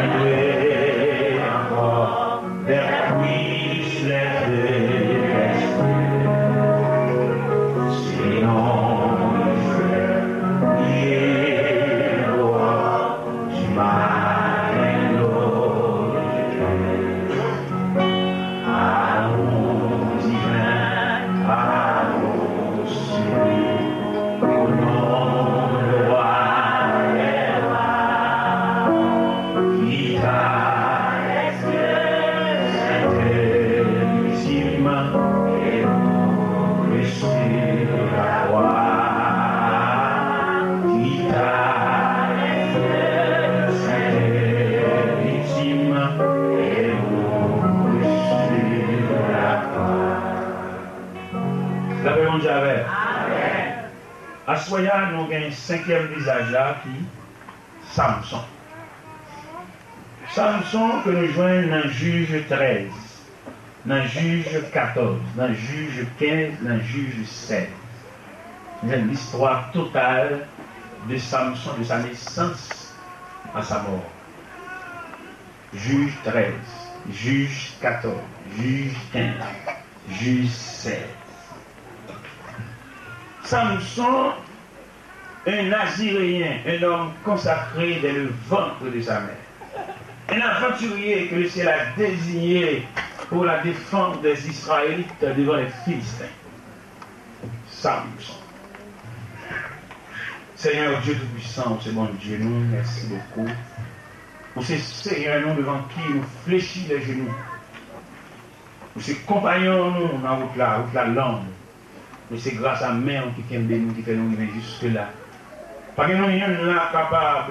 Loué encore vers puisse l'être resté. Sinon, il est roi du matin. Amour divin, amour sublime, au nom le roi des rois, qui t'a sainte victime et mourut sur la croix, qui t'a sainte victime et mourut sur la croix. Lapè Bondye avè w. Aswè a, nou gen senkyèm vizaj la ki Samson. Samson ke nou jwenn nan Jij trèz, nan Jij katòz, nan Jij kenz, nan Jij sèz. Nou jwenn listwa total de Samson, de sa nesans a sa mò. Jij trèz, Jij katòz, Jij kenz, Jij sèz. Samson, un Naziréen, un homme consacré dès le ventre de sa mère. Un aventurier que le ciel a désigné pour la défense des Israélites devant les Philistins. Samson. Seigneur Dieu Tout-Puissant, ou se Bondye nou, mèsi bokou. Ou se Senyè nou devan ki nou flechi lè jenou. Ou se konpayon nou nan wout la, wout la long. Men se gras a men w ki kenbe nou, ki fè nou rive jiske la. Pa gen nou yonn la k kapab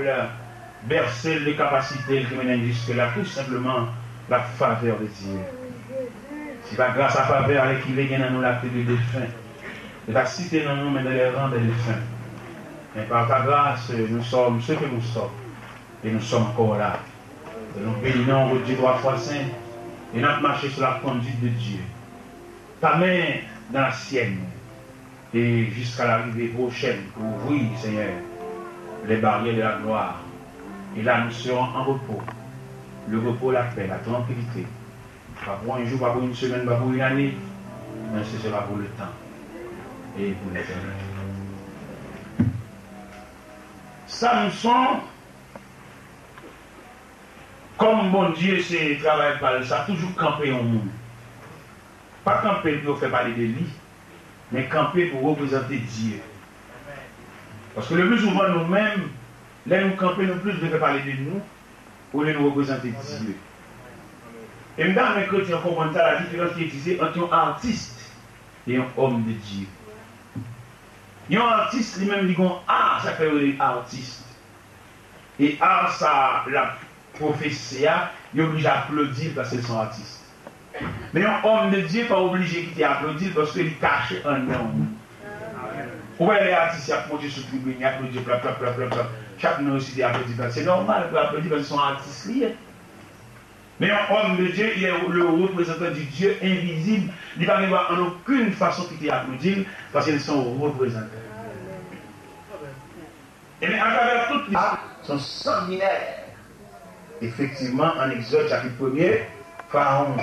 bèse l de kapasite l ki mennen n jiske la, tou senpleman la favè de Dye. Si pa gras a favè, alèkile gen nan nou la ke de defen. Yo ta site non nou, men dans les rangs des défunts. Men par ta grâce, nous sommes ce que nous sommes. Et nous sommes encore là. E nou beni non de Dye twa fwa sen. E n ap mache sou la conduite de Dieu. Ta men dans la sienne. Et jusqu'à l'arrivée prochaine pour ouvrir, Seigneur, les barrières de la gloire. Et là, nous serons en repos. Le repos, la paix, la tranquillité. Pas pour un jour, pas pour une semaine, pas pour une année, mais ce sera pour le temps et pour l'éternité. Samson, kòm Bondye se travay pa l, sa toujou kanpe yon moun. Pa kanpe pou yo fè pale de li, men kanpe pou reprezante Dye. Paske le pli souvan nou menm, lè nou kanpe, nou plis vle fè pale de nou, olye nou reprezante Dye. E m ta renmen kretyen yo konprann sa, la diferans ki egziste ant yon atis e yon òm de Dye. Yon atis, li menm, li gon a, sa k fè yo rele atis. E a sa l ap pwofese a, yo oblije aplodi l paske l se yon atis. Men yon òm de Dye pa oblije kite aplodi l paske li kache anndan yon moun. Ou wè lè atis y ap monte sou tribin, y aplodi, plap, plap, plap, plap, plap. Chak moun resite, aplodi, plap. Se nòmal pou yo aplodi paske se yon atis li ye. Men yon òm de Dye, il est le représentant du Dieu invisible. Li pa gen dwa an okenn fason kite aplodi l, paske l se yon reprezantan. Ebyen, atravè tout listwa, se yon sanginè. Efektivman, an Egzòd chapit premye, Farawon.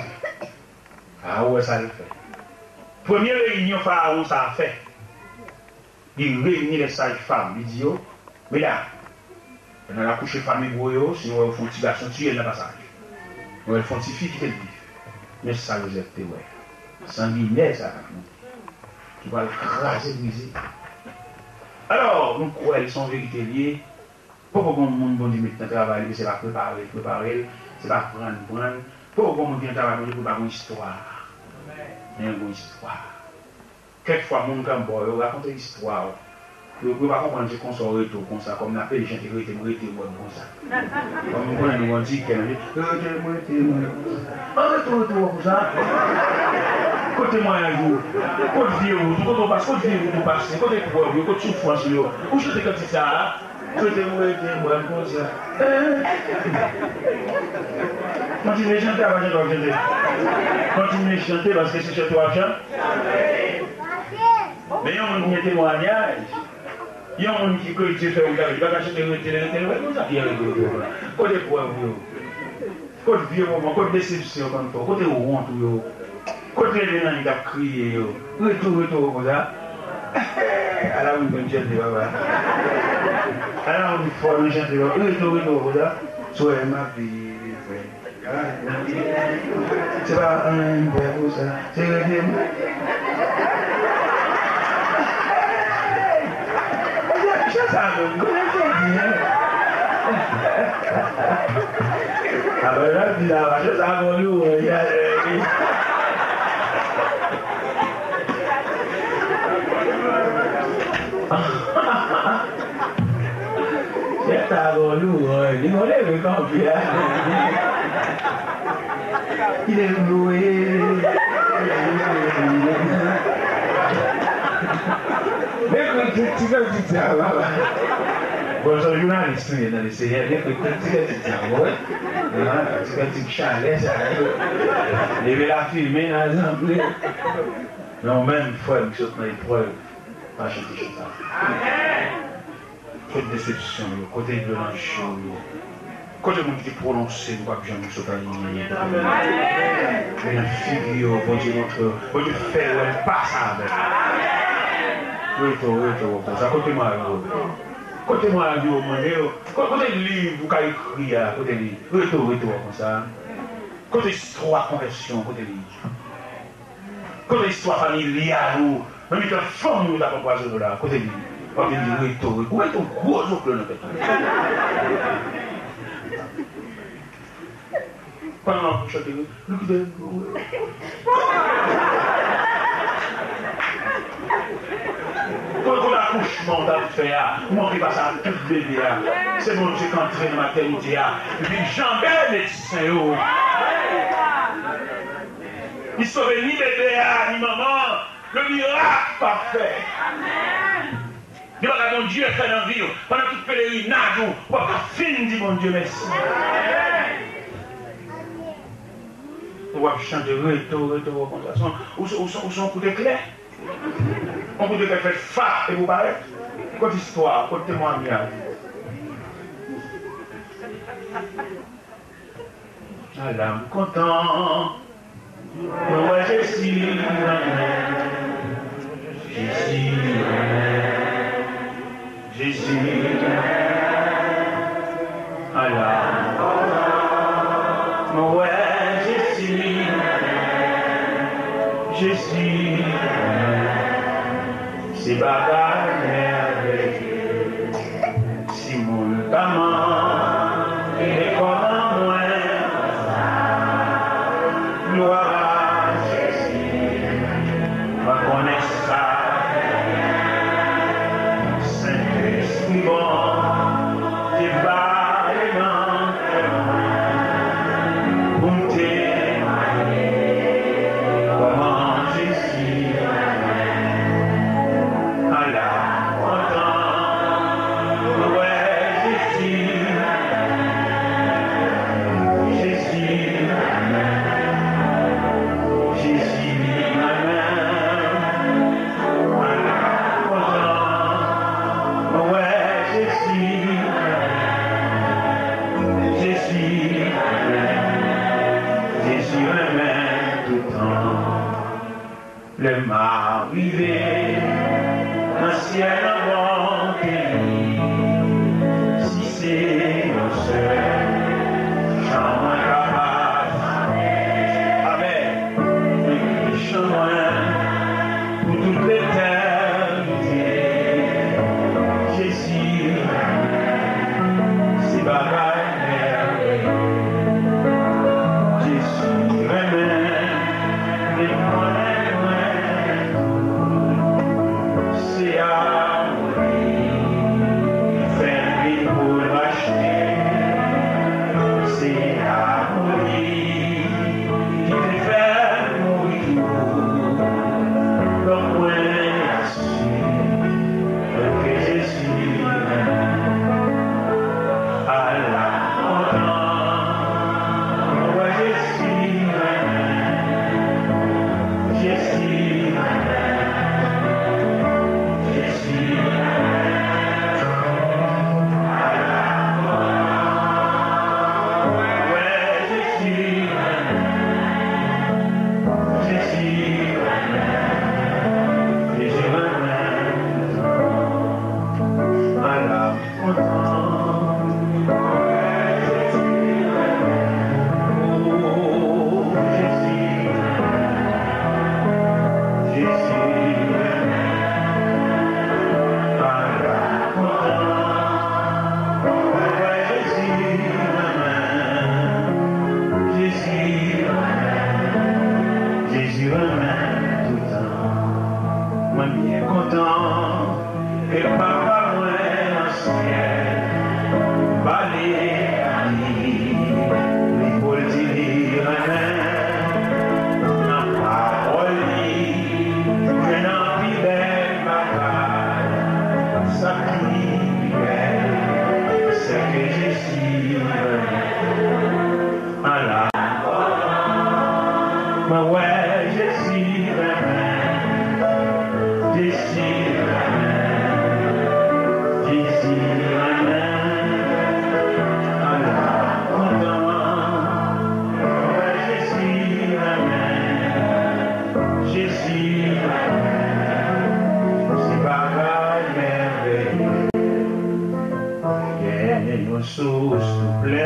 Farawon wè sa l fè. Premye reyinyon Farawon sa a fè, li reyini lè saj fam, li di yo, medam, pandan n ap kouche fanm ebre yo, si nou wè yo fè yon ti gason, tiye l nan pasaj. Nou wè l fè yon ti fi, kite l viv. Men sa Jozèf te wè. Sanginè sa k ap monte, ki pral kraze, brize. Alò, nou kwè l, se yon verite l ye. Poko gen yon moun Bondye met nan travay li, se pa prepare l, prepare l, se pa pran l, pran l. Poko gen yon moun ki nan travay Bondye pou l pa gen yon istwa. Men yon istwa. Kèk fwa, moun k anba w yo rakonte istwa w. Yo, yo pa konprann se konsa w rete w konsa, kòm n ap jante rete m, rete m wè m konsa. Kòm m konnen nou antikè, yo rete m, rete m wè m konsa. An rete w, rete w wè w konsa. Kot temwayaj ou? Kot vye wout ou? Kot ou pase? Kot vye wout ou pase? Kot eprèv yo? Kot soufrans ou yo? Ou chante kantik sa a? Rete m, rete m wè m konsa. Kontinye chante, a pa chante w ap chante. Kontinye chante, paske se chante w ap chante. Men yon moun ki gen temwayaj, Yon moun ki ke Dye fè wout avè l, li pa ka chante rete, rete, rete, konsa ki arete w la. Kote prèv ou yo? Kot vye moman, kot desepsyon konn fè w, kote wont ou yo? Kot leve nan li k ap kriye yo? Retou, retou, konsa. Ala moun konn chante, papa. Ala moun fò nan chante, papa. Retou, retou, konsa. Sou M A P, frè. Se pa anyen m fè pou sa. Se rete m. Jan sa menm, konnen se byen. Apre l ap di la, jan sa bon nou, wi. Chèf sa gon lou, wi. Li gon leve kanpe a. Li leve lou, wi. Men kòm ti, ti kantik sa, papa. Bon, se jounalis nou ye nan le Senyè. Men kòm ti kantik sa, wi. Ti kantik chalè sa, wi. Leve lafimen nan asanble. Men ou menm, frè m, ki sot nan eprèv, pa chante chante sa. Kote desepsyon yo? Kote dlo nan je w yo? Kote moun ki te pwononse nou p ap janm sot alinye yo? Men nan figi yo, Bondye montre w, Bondye fè w wè l pase avè w. Reto, reto, reto. Sa kote mari w? Kote mari w mande yo? Ko-, kote liv ou ka ekri a? Kote li? Reto, reto konsa. Kote istwa konvèsyon? Kote li? Kote istwa familyal ou? Nan mitan fanmi ou t ap anpwazonnen w la, kote li? W ap vin di reto, reto. Ou mete yon gwo zoklo nan tèt ou. Pandan w ap chante, nou kite. Kote, kote akouchman w t ap fè a, ou manke pase ak tout bebe a. Se Bondye k antre nan matènite a, epi l janbe medsen yo. Li sove ni bebe a, ni manman an. Le mirak pafè. Gen bagay Bondye fè nan vi w, pandan tout pelerinaj ou, w ap ka fin di Bondye mèsi. W ap chante reto, reto, konsa. Se yon, ou se, ou se, ou se yon kout eklè. Yon kout eklè fè fa epi w parèt. Kot istwa, kot temwanyaj? Ala m kontan, mwen wè Jezi renmen. Jezi renmen. Jezi renmen. Ala m kontan, mwen wè Jezi renmen. Jezi renmen. Se bagay mèveye. Si moun ta mande kòman mwen, glwa a Jezi, mwen konnen sa. Sentespri bon, te bay nan kè mwen, pou m temwaye kòman Jezi renmen. Ala m kontan, mwen wè Jezi, Jezi renmen, Jezi renmen. Ala m kontan, mwen wè Jezi renmen, Jezi renmen, Jezi renmen toutan. Lè m a rive nan syèl an bonte li, si se yon sèl chan mwen kapab chante, amèn, epi chan mwen pou tout letènite, Jezi, se bagay Jezi renmen, li konnen mwen tou. Se a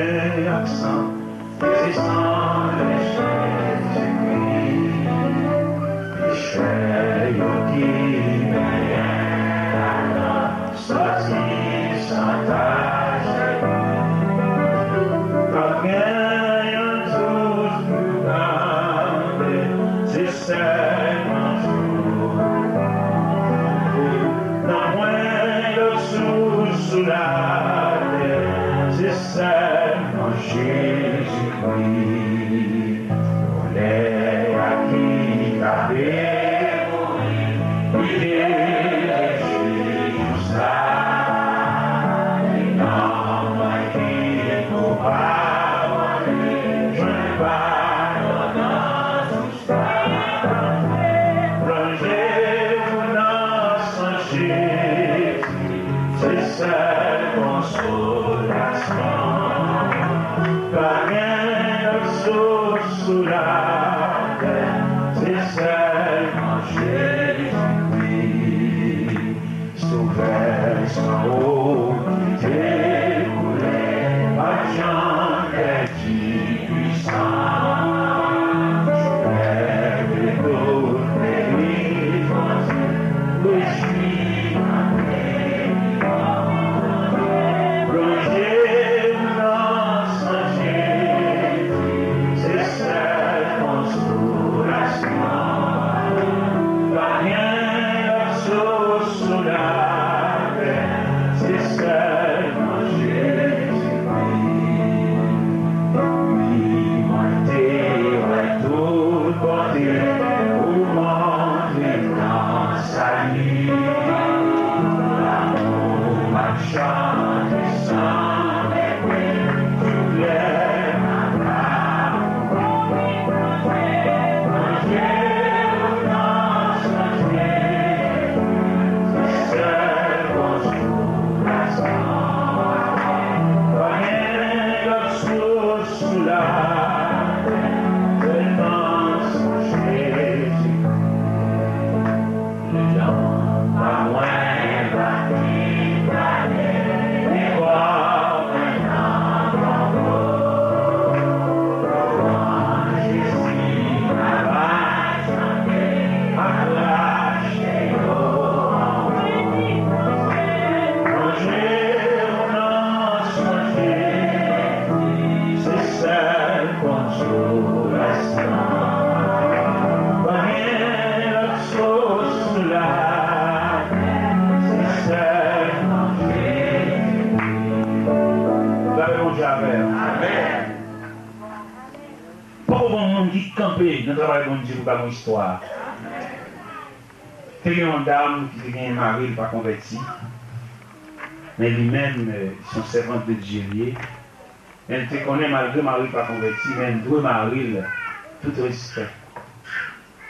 Ak san, se san de Jezikri, pechè yo ki benyen sòti san tache. Pa gen yon dous pou tande, se sèlman jou. Nan pwen lòt sous sou latè, se sèlman Jezikri. Kolè a ki ta vle mouri, li te rejwi konsa. Nonm mwen ki koupab, jwenn padon nan sous. Plonje w nan san Jezi, se sèl konsolasyon. Pa gen lòt sous sou latè, se sèlman Jezikri. Sovè san ou ki te koule, pa t janm pèdi pwisans. Leve tout peyi, Bondye rejwi nan peyi. Plonje w nan san Jezi, se sèl konsolasyon. Pa gen lòt sous sou latè, se sèlman Jezikri. Wi, mwen te wè tout bòte ou montre nan sali. Lanmou m ap chante san mepri, tout lè m ap Gape Bondye avè w. Amèn. Poko gon moun ki kanpe nan travay Bondye pou bay yon istwa. Te gen yon dam ki te gen mari l pa konvèti, men li menm, eh, se yon sèvant de Dye li ye. Men l te konnen malgre mari l pa konvèti, men l dwe mari l tout respè.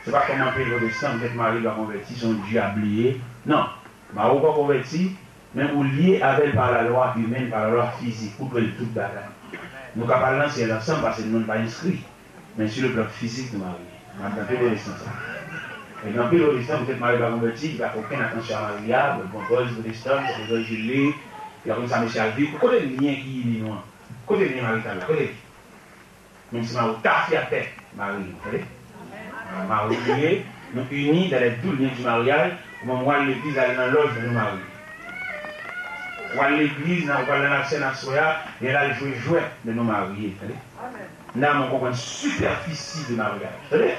Se pa kòm anpil pwotestan, petèt mari l pa konvèti, se yon dyab li ye. Non, mari w pa konvèti, men ou lye avè l pa lalwa imèn, pa lalwa fizik, ou dwe l tout bagay. Nou ka pa al nan syèl ansanm paske nou pa enskri. Men sou le plan fizik, nou marye. M ap tanpe pwotestan sa. E gen anpil pwotestan, petèt mari pa konvèti, li pa fè okenn atansyon a mari a, bon, bon, pòz pwotestan, se levanjil li, li pa konn sa mesye ap viv. Kote lyen ki ini nou an? Kote lyen marital la? Kote li? Menm si mari w tafyatè, mari w, tande? Mari w li ye, nou ini dans les doux liens du mariage, ou menm w al legliz, al nan lòj, men nou marye. W al legliz, nan, w al nan lasèn aswè a, men l al jwe jwèt, men nou marye, tande? N a konprann sipèfisi de maryaj. Tande?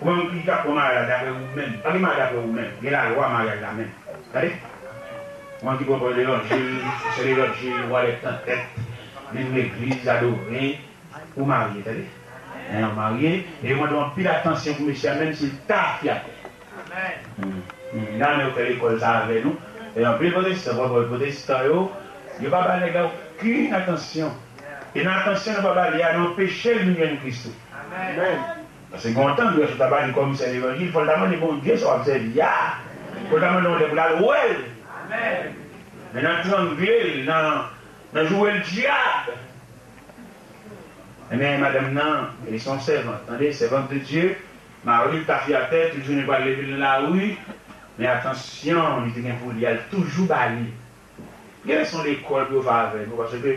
Ou menm ki ka pran maryaj la dapre ou menm. Pa gen maryaj dapre ou menm. Gen lalwa maryaj la menm. Tande? Ou menm ki pran levanjil, se levanjil, ou ale tantèt, vin legliz, adore, ou marye, tande? Hein, ou marye, e yo mande w anpil atansyon pou mesye a, menm si l tafyatè. Hmm. Hmm. Nan men yo fè lekòl sa avè nou. E anpil pwotestan, pwòp pwotestan yo, yo pa ba nèg la okenn atansyon. E nan atansyon nou pa ba li a, nou anpeche l vin jwenn Kris tou. Amèn. Paske gen yon tan, nou ta ba li kòm sèl levanjil, fò l ta mande Bondye sa w ap sèvi a. Fò l ta mande yon lè pou l al wè l. Amèn. Men nan trangle l, nan, nan joure l dyab. Ebyen, madanm nan, li se yon sèvant, tande, sèvant de Dye, mari l tafyatè, tout jounen pral leve l nan lari, men atansyon, li te gen pou li al toujou ba li. Gen leson lekòl pou yo fè avè nou, paske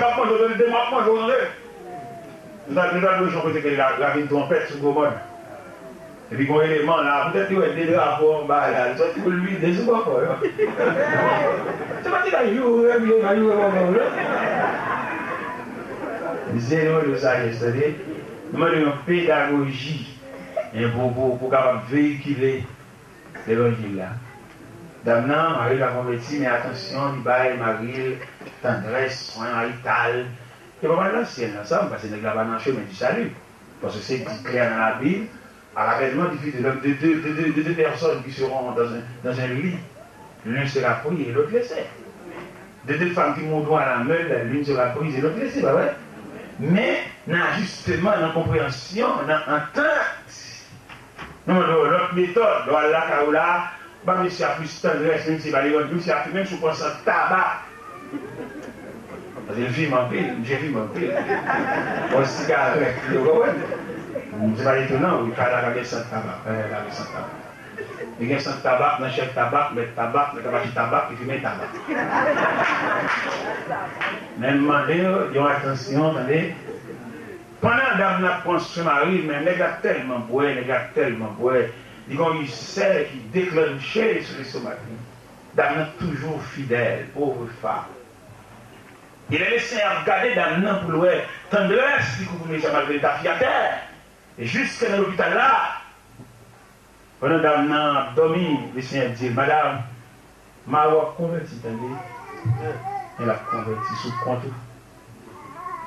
m ap manje, w tande, de mwa ap manje, w tande. Nou ta, nou ta dwe jwenn kote ke la, ravin twonpèt sou gwo mòn. Epi gon eleman la, poutèt li wè de drapo anba la, li soti pou l vide sou bòkò yo. Se pa ti bagay joure, joure, joure, joure, joure. Misye nou de sajès, tande. Nou mande yon pedagoji, en, pou, pou, pou kapab veyikile levanjil la. Dam nan, mari l pa konvèti, men atansyon, li bay mari l tandrès, swen marital. Yo pa pral nan syèl ansanm, paske nèg la pa nan chemen di sali. Paske se di klè nan Labib, à l'avènement du Fils de l'homme, de deux, de deux, de deux personnes qui seront dans un, dans un lit, l'une sera prise et l'autre laissée. De deux femmes qui mourront à la même heure, l'une sera prise et l'autre laissée, pa vre? Men, nan ajisteman, nan konpreyansyon, nan antant, nou mande w lòt metòd, lè w al lakay ou la, ba mesye a plis tandrès, menm si se pa li menm, menm si l ap fimen, si w pran sant tabak. Paske l fimen anpil, misye fimen anpil. Bon, sigarèt, ou konprann? Se pa etonan, wi, kay la ka gen sant tabak, kay la ka gen sant tabak. Li gen sant tabak nan chèf tabak, mèt tabak, nan tabachi tabak, ki fimen tabak. Men m mande yo, yon atansyon, tande. Pandan dam nan ap pran swen mari l, men nèg la tèlman bwè, nèg la tèlman bwè, li gen yon ilsè ki deklanche sou lestomak li. Dam nan toujou fidèl, pauvre femme. E lè Lesenyè ap gade dam nan pou l wè tandrès li kouvri mesye a malgre l ta fiyatè, e jiske nan lopital la, pandan dam nan ap dòmi, Lesenyè di l, Madanm, mari w ap konvèti, tande. Men l ap konvèti sou kont ou,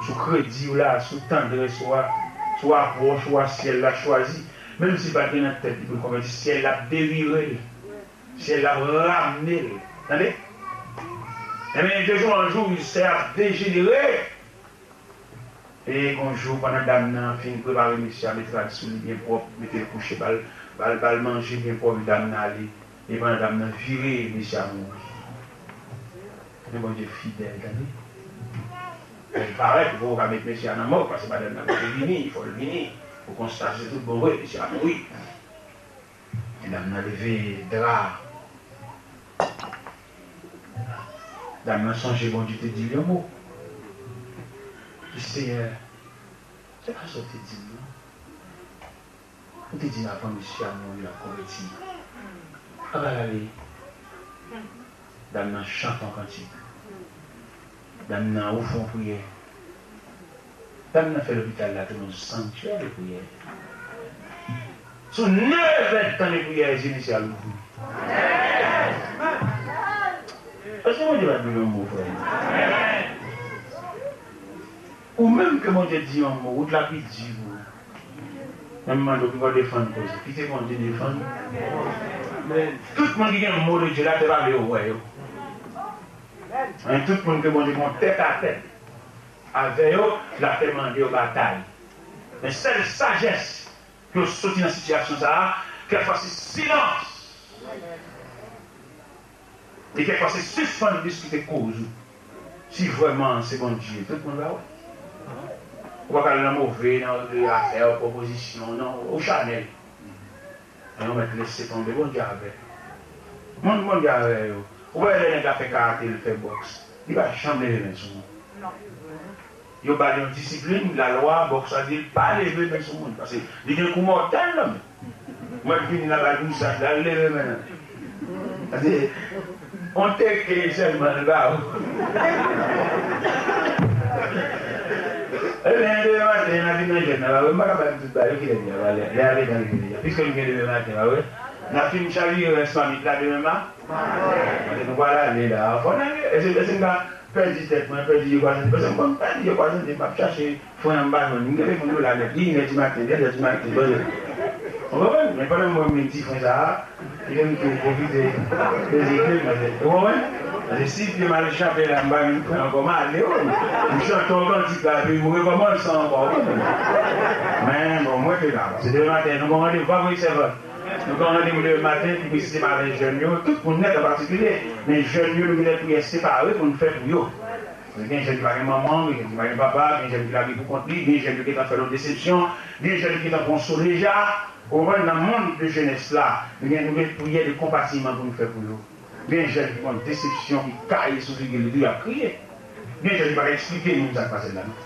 sou kredi w la, sou tandrès ou a, sou apwòch ou a, syèl la chwazi. Menm si l pa t gen nan tèt li pou l konvèti, syèl la ap devire l. Syèl la ap ramne l. Tande? Ebyen, de jou an jou, ilsè ap dejenere. E gon jou, pandan dam nan fin prepare mesye a, mete rad sou li byen pwòp, mete l kouche, ba l, ba l, ba l manje byen pwòp, dam nan ale. E pandan dam nan vire, mesye a mouri. Men Bondye fidèl, tande. Lè l parèt, ou poko ka met mesye a nan mòg, paske madanm nan poko vini, fò l vini. Ou konstate se tout bon vre, mesye a mouri. E dam nan leve dra. Dam nan sonje Bondye te di l yon mo. Li di, Senyè, se pa sa w te di m, non. Ou te di m avan mesye a mouri, l ap konvèti. Apa l ale? Dam nan chante yon kantik. Dam nan ouvri yon priyè. Dam nan fè lopital la tounen yon sanktyè de priyè. Sou nèf èdtan de priyè, zye mesye a louvri. Èske Bondye pa t di w yon mo, frè m? Ou menm ke Bondye di yon mo, wout la pi di pou ou. Men m mande w, kite Bondye defann koze. Kite Bondye defann. Tout moun ki gen mo de Dye, latè pa vle yo wè yo. Men tout moun ke Bondye gen tèt a tèt avè yo, latè mande yo batay. Men sèl sajès pou yo soti nan sitiyasyon sa a, kèlkeswa se silans. E kèlkeswa se sispann diskite koz ou. Si vrèman se Bondye, tout moun va wè. Ou pa ka al nan move, nan afè, pwopozisyon, non, ou chanèl. Men ou mèt lese tonbe, Bondye avè. Moun Bondye avè yo. Ou pa wè lè nèg la fè karate, l fè bòks. Li pa janm leve men sou moun. Yo ba l yon disiplin, lalwa, bòks la di l pa leve men sou moun. Paske li gen kou mòtèl nan men. Mwen vini la ba l bouzad la, l leve men nan. Paske, on teke sèlman l ba ou. Ebyen, demen maten, n a vin nan jèn nan, ba, m pa ka ba l tout ba yo, kilè li a, ba, lè, lè a gentan rive deja. Piske nou gen demen maten, ba, wi. N a fin chavire rès mamit la demen ma-, maten, nou pral ale la. Fò n ale, èske, èske m ka pèdi tèt mwen, pèdi je kwazante. Paske m konn pèdi je kwazante, m ap chache fren an m pa jwenn. M gen moun yo la nèt, li inè di maten, dèzè di maten, dèzè. Ou konprann? Men pandan m wè m gen ti fren sa a, li fè m tou pwofite peze pye m, ou konprann? Paske si pye m al chante la, m pa jwenn fren ankò, m ale, wi. M chante yon kantik la, epi m rekòmanse ankò, ou konprann? Men, bon, mwen te la. Se demen maten, nou gen randevou, pa voye sèvant. Nou gen randevou demen maten, pou se pa avèk jèn yo, tout moun nèt an patikilye, men jèn yo, nou gen de priyè separe pou n fè pou yo. Gen jèn ki pa gen manman, gen jèn ki pa gen papa, gen jèn ki lage pou kont li, gen jèn yo gentan fè lòt desepsyon, gen jèn ki gentan pran sou deja. Ou konprann, nan mond de jenès la, nou gen, nou gen priyè de konpatiman pou n fè pou yo. Gen jèn ki pran desepsyon, ki kaye sou figi li, tou y ap kriye. Gen jèn ki pa ka eksplike moun sa k pase la, non.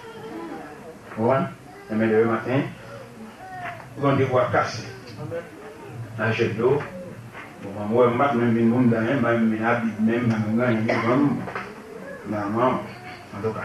Ou konprann? Enben, demen maten, randevou a kase. A jèn yo, bon, mwen, m pa t menm vin pou m danyen, m pa menm vin abit menm, m pa menm ganyen devan m. Nan, non. Antouka,